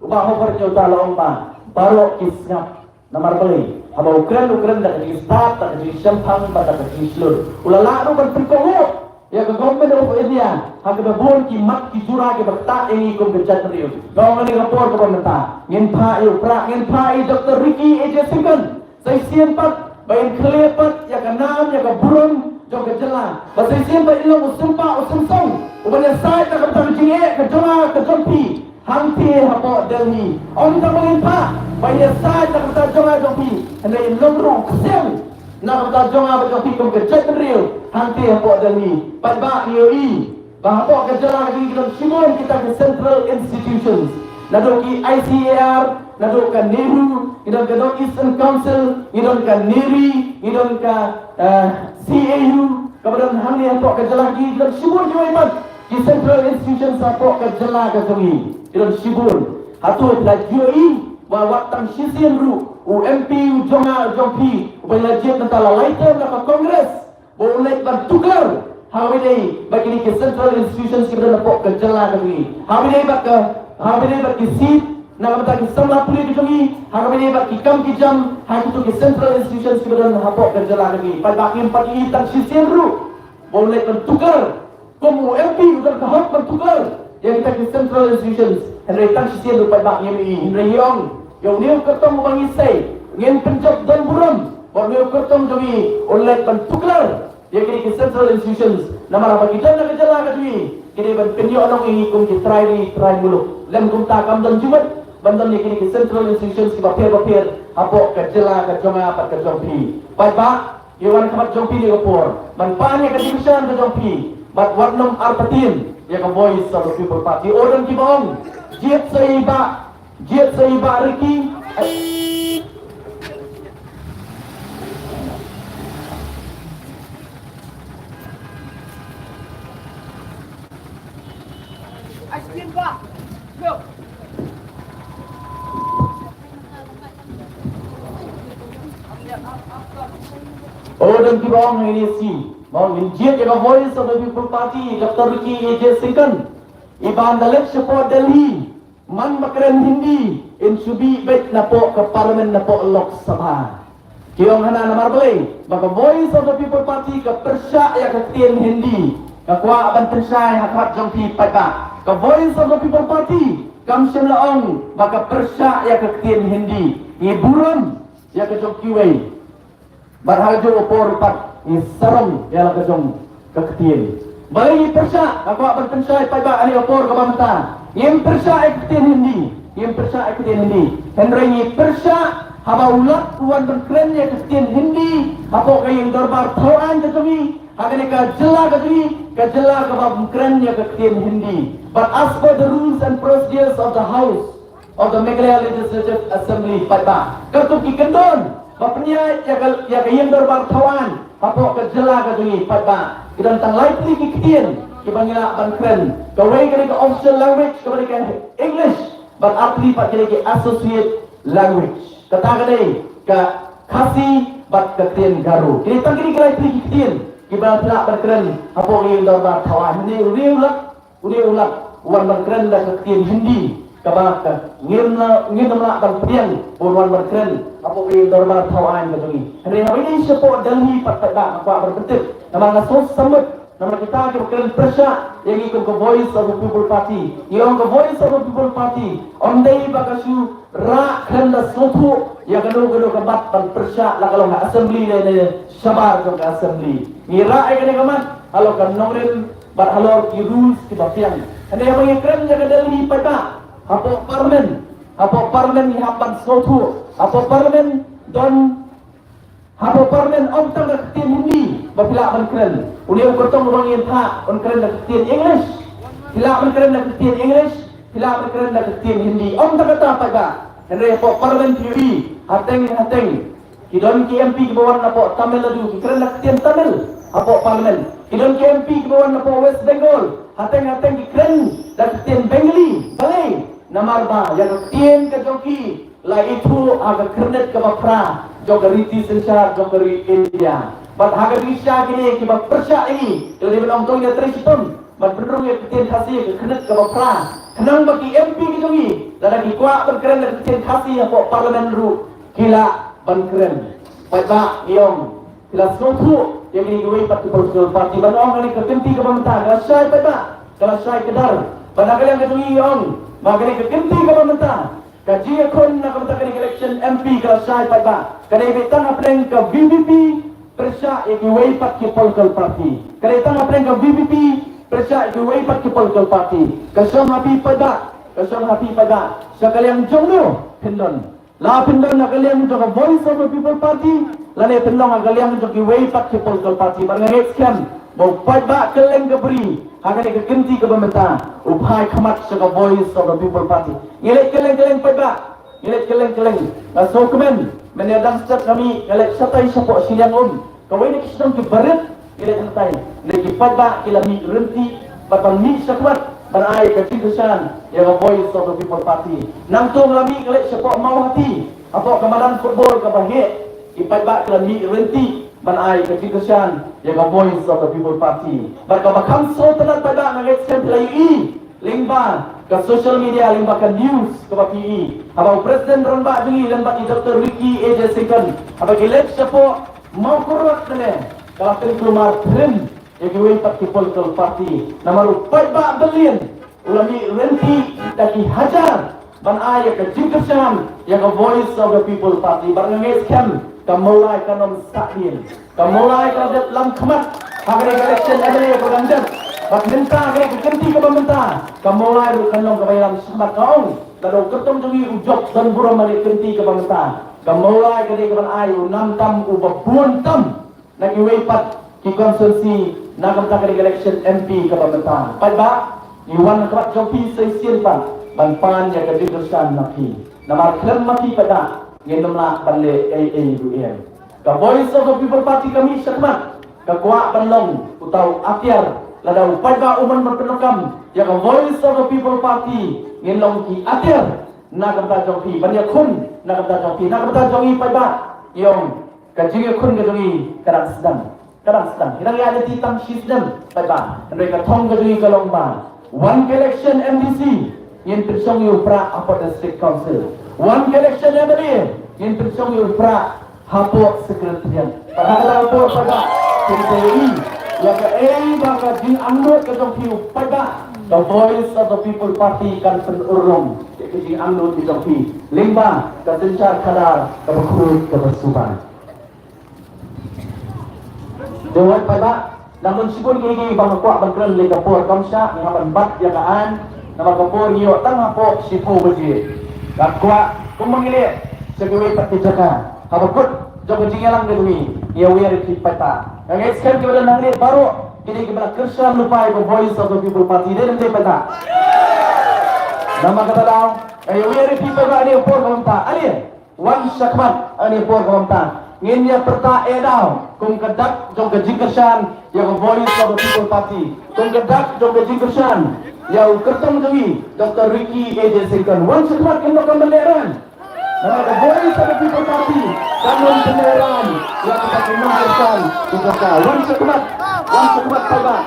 u Bah Hover Hynñiewta, la ong ba baroh ki sngap. Namar balei? Haba u kren, u kren da ka jingstad, da ka jingshemphang bad da ka jingshlur. U la lah ruh ban pynkohnguh ïa ka Government of India ha kaba bun ki mat ki jura kiba ktah ïa ngi kum ka jaitbynriew. Nga ong ha kane ka por kaba mynta, ngin phah ïa u Prah, ngin phah ïa i Doctor Ricky A J Syngkon. Sa shisien pat ba in khlieh pat ïa ka nam ïa ka burom jong ka jylla. Ba sa shisien ba in long u sympa u symsong uban ïasaid na ka bynta ka jingeh ka jong nga ka jong phi hangtei hapoh Delhi. Ym tang ba ngin phah ba in ïasaid na ka bynta jong nga jong phi, hynrei in long ruh u ksiang na ka bynta jong nga bad jong phi kum ka jaitbynriew hangtei hapoh Delhi. Paidbah, ngi ïohi ba hapoh ka jylla ka jong ngi ki don shibun kita ki central institutions. Naduh ki I C A R, naduh ka NEHRU, ngi don ka North Eastern Council, ngi don ka NERI, ngi don ka, eh, C A U, kaba don hangne hapoh ka jylla ka jong ngi, ki don shibun kiwei pat ki central institutions hapoh ka jylla ka jong ngi. Ki don shibun. Hato phi la ju ïohi ba wat tang shisien ruh u M P u jong nga u jong phi uba la jied mynta la lai term na ka Congress, ba u leit ban tuklar ha kaba ïadei bad kine ki central institutions kiba don hapoh ka jylla ka jong ngi, ha kaba ïadei bad ka, ha kaba ïadei bad ki seat na ka bynta ki samla pule ka jong ngi, ha kaba ïadei bad ki kam ki jam ha kito ki central institutions kiba don hapoh ka jylla ka jong ngi? Paidbah, ngim pat ïohi tang shisien ruh ba u leit ban tuklar. Kum u M P u don ka hok ban tuklar ïa kita ki central institutions, hynrei tang shisien ruh paidbah ngim ïohi. Hynrei ngi ong ïa une u kyrtong uba ngi sei, ngin pynjop don burom ba une u kyrtong jong ngi un leit ban tuklar ïa kine ki central institutions. Namar haba ki don na ka jylla ka jong ngi, ki dei ban pynïoh nong ïa ngi kum ki trai ri trai muluk. Lym kumta kam don jingmut ban don ïa kine ki central institutions kiba pher ba pher hapoh ka jylla ka jong nga bad ka jong phi. Paidbah, ngi wan khmat jong phi ha kane ka por ban pan ïa ka jingkyrshan ka jong phi, bad wat nym artatien ïa ka Voice of the People Party. U don kiba ong, jied sa ïa i Bah, jied sa ïa i Bah Ricky. O don kiba ong ha ine i sngi ba ngin jied ïa ka Voice of the People Party, Doctor Ricky A J Syngkon, i ban da leit shapoh Delhi, man ba kren Hindi, in shu bih beit napoh ka Parliament, napoh Lok Sabha. Ki ong hana namar balei ba ka Voice of the People Party ka pyrshah ïa ka ktien Hindi, ka kwah ban pynshai ha khmat jong phi paidbah. Ka Voice of the People Party kam shym la ong ba ka pyrshah ïa ka ktien Hindi. Ngi burom ïa ka jong kiwei. Bad ha ka jong ka por pat ngi sarong ïa la ka jong ka ktien. Balei ngi pyrshah, nga kwah ban pynshai paidbah ha kane ka por kaba mynta. Ngim pyrshah ïa ka ktien Hindi, ngim pyrshah ïa ka ktien Hindi. Hynrei ngi pyrshah haba u Lat u wan ban kren ïa ka ktien Hindi hapoh ka ïing dorbar thaw aiñ ka jong ngi, ha kane ka jylla ka jong ngi, ka jylla kaba kren ïa ka ktien Hindi. But as per the rules and procedures of the House, of the Meghalaya Legislative Assembly, paidbah, katto ki kyndon ba pynïaid ïa ka, ïa ka ïing dorbar thaw aiñ hapoh ka jylla ka jong ngi, paidbah, ki don tang lai tylli ki ktien kiba ngi lah ban kren. Kawei ka dei ka official language kaba dei ka English, bad ar tylli pat ki dei ki associate language. Kata ka dei ka Khasi bad ka ktien Garo. Ki dei tang kine ki lai tylli ki ktien kiba ngi lah ban kren hapoh ka ïing dorbar thaw aiñ. Hynrei u Lat, u dei u Lat u wan ban kren da ka ktien Hindi, kaba ka ngim lah, ngim lah ban pdiang ba un wan ban kren hapoh ka ïing dorbar thaw aiñ ka jong ngi. Hynrei haba ïadei shapoh Delhi pat, paidbah, nga kwah ban pyntip namar nga sngewsih samut namar kita kiba kren pyrshah ïa ngi kum ka Voice of the People Party. Ngi ong ka Voice of the People Party ym dei ba ka shu rah khlem da sngewthuh ïa kano kano ka mat ban pyrshah, la ka long ha Assembly lane shabar jong ka Assembly. Ngi rah ïa kane ka mat halor ka nongrim bad halor ki rules kiba biang. Hynrei haba ngi kren ïa ka Delhi, paidbah, hapoh Parliament, hapoh Parliament ngi hap ban sngewthuh. Hapoh Parliament don, hapoh Parliament ym tang ka ktien Hindi ba phi lah ban kren. Une u kyrtong uba ngi ïa thah un kren da ka ktien English. Phi lah ban kren da ka ktien English, phi lah ban kren da ka ktien Hindi. Ym tang kata, paidbah. Hynrei hapoh Parliament phi ïohi, hateng hateng ki don ki M P kiba wan napoh Tamil Nadu, ki kren da ka ktien Tamil hapoh Parliament. Ki don ki M P kiba wan napoh West Bengal, hateng hateng ki kren da ka ktien Bengali. Balei? Namar ba ïa ka ktien ka jong ki la ithuh ha ka kyrnit kaba phra jong ka riti synshar jong ka ri India. Bad ha ka jingshisha kine kiba pyrshah ïa ngi, ki la dei ban ong to ïa trei shitom ban pynrung ïa ka ktien Khasi ha ka kyrnit kaba phra, khnang ba ki M P ki jong ngi, lada ki kwah ban kren da ka ktien Khasi hapoh Parliament ruh, ki lah ban kren. Paidbah, ngi ong, phi la sngewthuh ïa kine kiwei pat ki political party, ban ong kane ka kynti kaba mynta ka la shai, paidbah, ka la shai kdar. Bad na ka liang ka jong ngi, ngi ong ba kane ka kynti kaba mynta, ka jingïakhun na ka bynta kane ka election M P ka la shai, paidbah. Ka dei beit tang hapdeng ka V P P pyrshah ïa kiwei pat ki political party. Ka dei tang hapdeng ka V P P pyrshah ïa kiwei pat ki political party. Ka shong ha phi, paidbah, ka shong ha phi, paidbah, sha ka liang jong no phin don. La phin don ha ka liang jong ka Voice of the People Party, lane phin long ha ka liang jong kiwei pat ki political party. Bad nga ngeit skhem ba u paidbah kylleng ka bri ha kane ka kynti kaba mynta u phai khmat sha ka Voice of the People Party. Ngi leit kylleng kylleng, paidbah, ngi leit kylleng kylleng. Nga sngewkmen mynne dang step nga mih, nga leit shatai shapoh shiliang um. Kawei na ki shnong kiba rit, ngi leit hangtai, hynrei ki paidbah ki la mih ryntih bad ban mih shakhmat ban ai ka jingkyrshan ïa ka Voice of the People Party. Nangta nga la mih, nga leit shapoh Mawhati, hapoh ka madan football kaba heh, ki paidbah ki la mih ryntih ban ai ka jingkyrshan ïa ka Voice of the People Party. Bad kaba kham sngewtynnat, paidbah, nga ngeit skhem phi la ïohi lyngba ka social media, lyngba ka news kaba phi ïohi, haba u President rangbah jong ngi lem bad i Doctor Ricky A J Syngkon, haba ki leit shapoh Mawkyrwat, kane ka la pynkulmar phlim ïa kiwei pat ki political party. Namar u paidbah Berlin u la mih ryntih da ki hajar ban ai ïa ka jingkyrshan ïa ka Voice of the People Party. Bad nga ngeit skhem ka Mawlai kan ym sahdien. Ka Mawlai ka la dep lam khmat ha kane ka election M L A ba dang dep. Bad mynta ha kane ka kynti kaba mynta, ka Mawlai ruh kan long kaba ïalam shakhmat. Nga ong lada u kyrtong jong ngi u jop don burom ha kane ka kynti kaba mynta, ka Mawlai ka dei kaban ai u nam tam uba bun tam na kiwei pat ki constituency na ka bynta kane ka election M P kaba mynta. Paidbah, ngi wan ha khmat jong phi sa shisien pat ban pan ïa ka jingkyrshan na phi. Namar khlem ma phi, paidbah, ngin ym lah ban leh ei ei ruh em. Ka Voice of the People Party ka mih shakhmat, ka kwah ban long uta u atiar. Lada u paidbah u mon ban pyndonkam ïa ka Voice of the People Party, ngin long ki atiar na ka bynta jong phi, ban ïakhun na ka bynta jong phi, na ka bynta jong ngi, paidbah. Ngi ong Ka jingïakhun ka jong ngi ka dang sdang. Ka dang sdang. Ngi dang ïaid lynti tang shi snem paidbah. Hynrei ka thong ka jong ngi ka long ba wan ka election M D C, ngin pynshong ïa u Prah hapoh District Council. Wan ka election M L A, ngin pynshong ïa u Prah hapoh Secretariat. Bad ha kata ka por paidbah, phin sa ïohi ïa kaei ba ka jingangnud ka jong phi u paidbah, ka Voice of the People Party kan pynurlong ïa ka jingangnud ka jong phi lyngba ka synshar khadar kaba khuid kaba suba. Te wat paidbah, dang don shibun kiei kiei ba nga kwah ban kren, lei ka por kam shah, nga ban bat ïa ka aiñ, namar ka por ngi ïoh tang hapoh shiphew baje. Nga kwah kumba ngi leh sha kiwei pat ki jaka, haba kut jong ka jingïalang ka jong ngi, ngi ïawer ïa phi paidbah. Nga ngeit skhem kiba don hangne baroh ki dei kiba la kyrshan lypa ïa ka Voice of the People Party, dei ne ym dei paidbah? Namar kata daw nga ïawer ïa phi paidbah, ane ka por ka mynta, ale, wan shakhmat, ane ka por ka mynta. Ngin ïa pyrta eh daw kum ka dak jong ka jingkyrshan ïa ka Voice of the People Party, kum ka dak jong ka jingkyrshan ïa u kyrtong jong ngi Doctor Ricky A J Syngkon. Wan shakhmat, kin ym donkam ban lehraiñ. Namar ka Voice of the People Party kan ym pynlehraiñ ïa kita ki nongkyrshan ki jong ka. Wan shakhmat, wan shakhmat paidbah.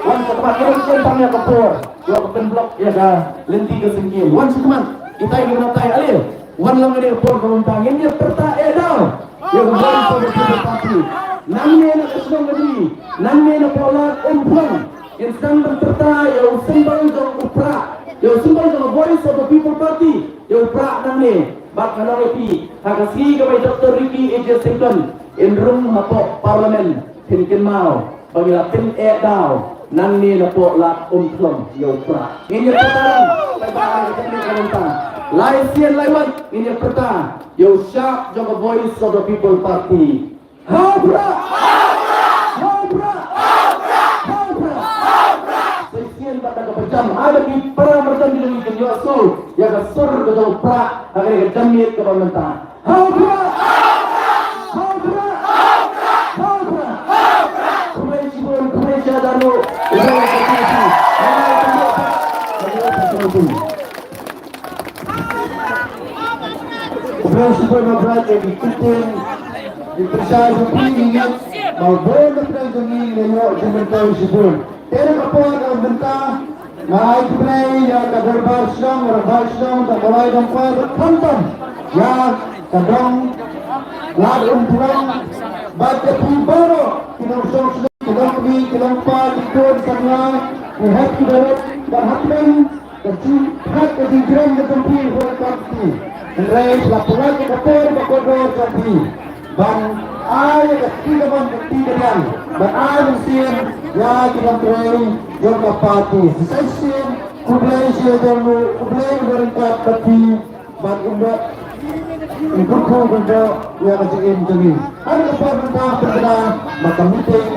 Wan shakhmat, ngin ym shim tang ïa ka por, ïa ka pynblok ïa ka lynti ka syngkien. Wan shakhmat, kita kiba nangtai, ale, wan lang, ane ka por ka mynta. Ngin ïa pyrta eh daw ïa ka Voice of the People Party. Nangne na ka shnong ka jong ngi, nangne na Lad Umphlang, ngin sdang ban pyrta ïa u symbol jong u Prah, ïa u symbol jong ka Voice of the People Party, ïa u Prah nangne. Bad nga ong ïa phi, ha ka sngi kaba i Doctor Ricky A J Syngkon in rung hapoh Parliament, phin kynmaw ba ngi la pyneh daw nangne na Lad Umphlang ïa u Prah. Ngin ïa pyrta, lai sien lai wat ngin ïa pyrta ïa u shap jong ka Voice of the People Party. Ha u Prah! Ha u Prah! Ha u Prah! Sa shisien bad da kaba jam, ha da ki para marjan ki jong ngi kin ïohsngew ïa ka sur ka jong u Prah ha kane ka janmiet kaba mynta. Ha u Prah! Ha u Prah! Ha u Prah! Khublei shibun, khublei shihajar nguh. Khublei shibun, khublei shibun, khublei shibun. Khublei shibun, khublei shibun, khublei shibun. Ki pyrshah jong phi ngi ngeit ba u bun na pdeng jong ngi ngi ïoh jingmyntoi shibun. Te na ka por ka mynta, nga ai khublei ïa ka dorbar shnong, rangbah shnong, ka Mawlai Dongpai, bad khamtam ïa ka dong Lad Umphlang, bad ïa phi baroh ki nongshong shnong, ki long kmie, ki long kpa, ki khun samla, ki hep ki barit, bad hapdeng ka jingthait ka jingkren ka jong phi, ruh ka jong phi. Hynrei la pynlait ïa ka por ba kordor jong phi ban ai ïa ka kti kamon ka kti kadiang, ban ai mynsiem ïa ki nongtrei jong ka party. Sa shisien khublei shihajar nguh, khublei ryngkat bad phi, bad un ïa, un kyrkhu kyrdoh ïa ka jingim jong ngi. Ha kane ka por mynta, pyrkhat ba ka meeting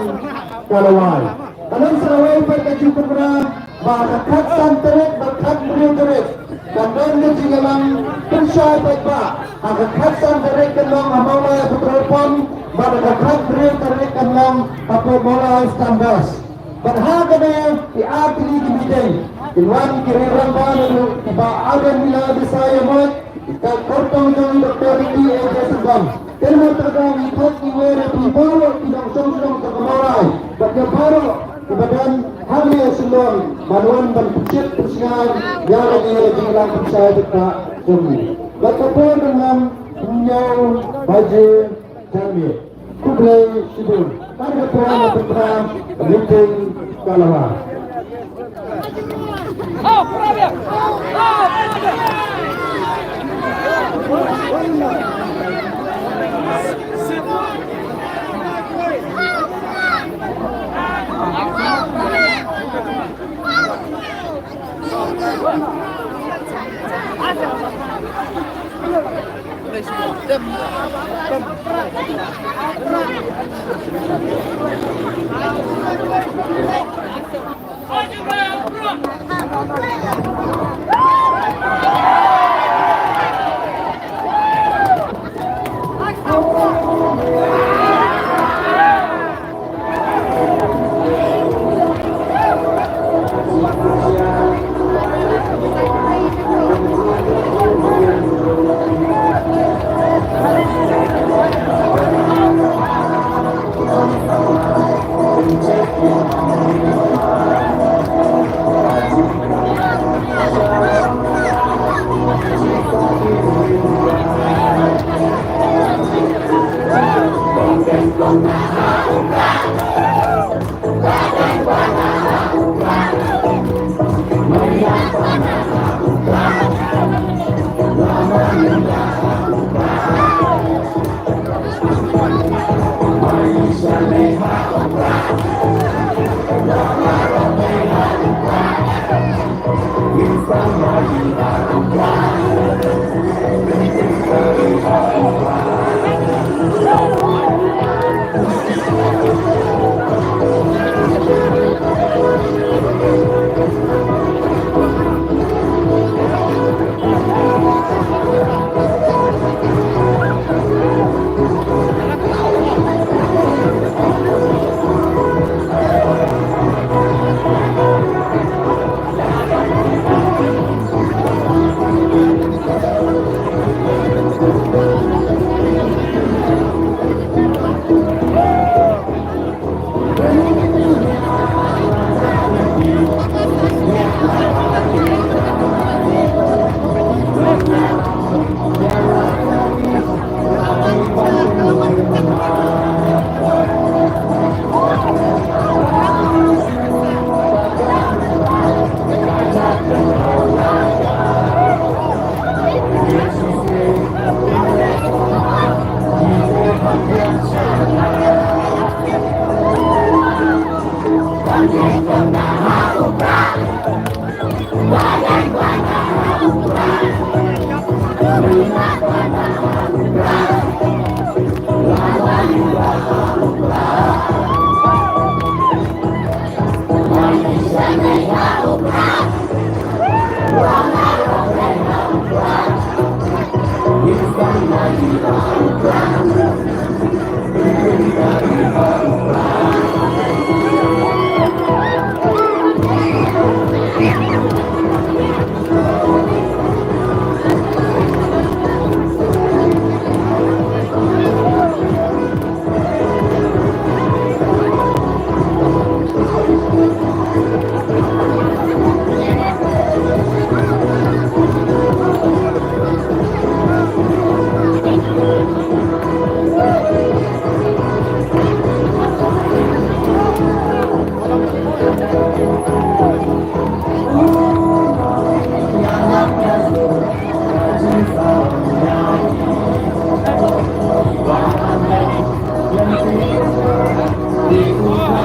ka la wai. Ka long sa la wai pat ka jingkyrkhu ba ha ka khatsan tarik bad khathynriew tarik kan don ka jingïalang pynshai paidbah. Ha ka khatsan tarik kan long ha Mawlai petrol pump, bad ha ka khathynriew tarik kan long hapoh Mawlai Standard. Bad ha kane ki ar tylli ki meeting kin wan ki rangbah, kiba ardent ïa la bishar ïa mot, ka kyrtong jong Doctor Ricky A J Syngkon. Te namar kata ngi khot ngi wer ïa phi baroh ki nongshong shnong jong ka Mawlai bad ïa baroh kiba don hangne ha Shillong ban wan ban pynshit pynshngaiñ ïa kane ka jingïalang pynshai paidbah jong ngi. Bad ka por ka long hynñiew baje janmiet. Khublei shibun. Ka dei ka por ba pynpham, meeting ka la wai.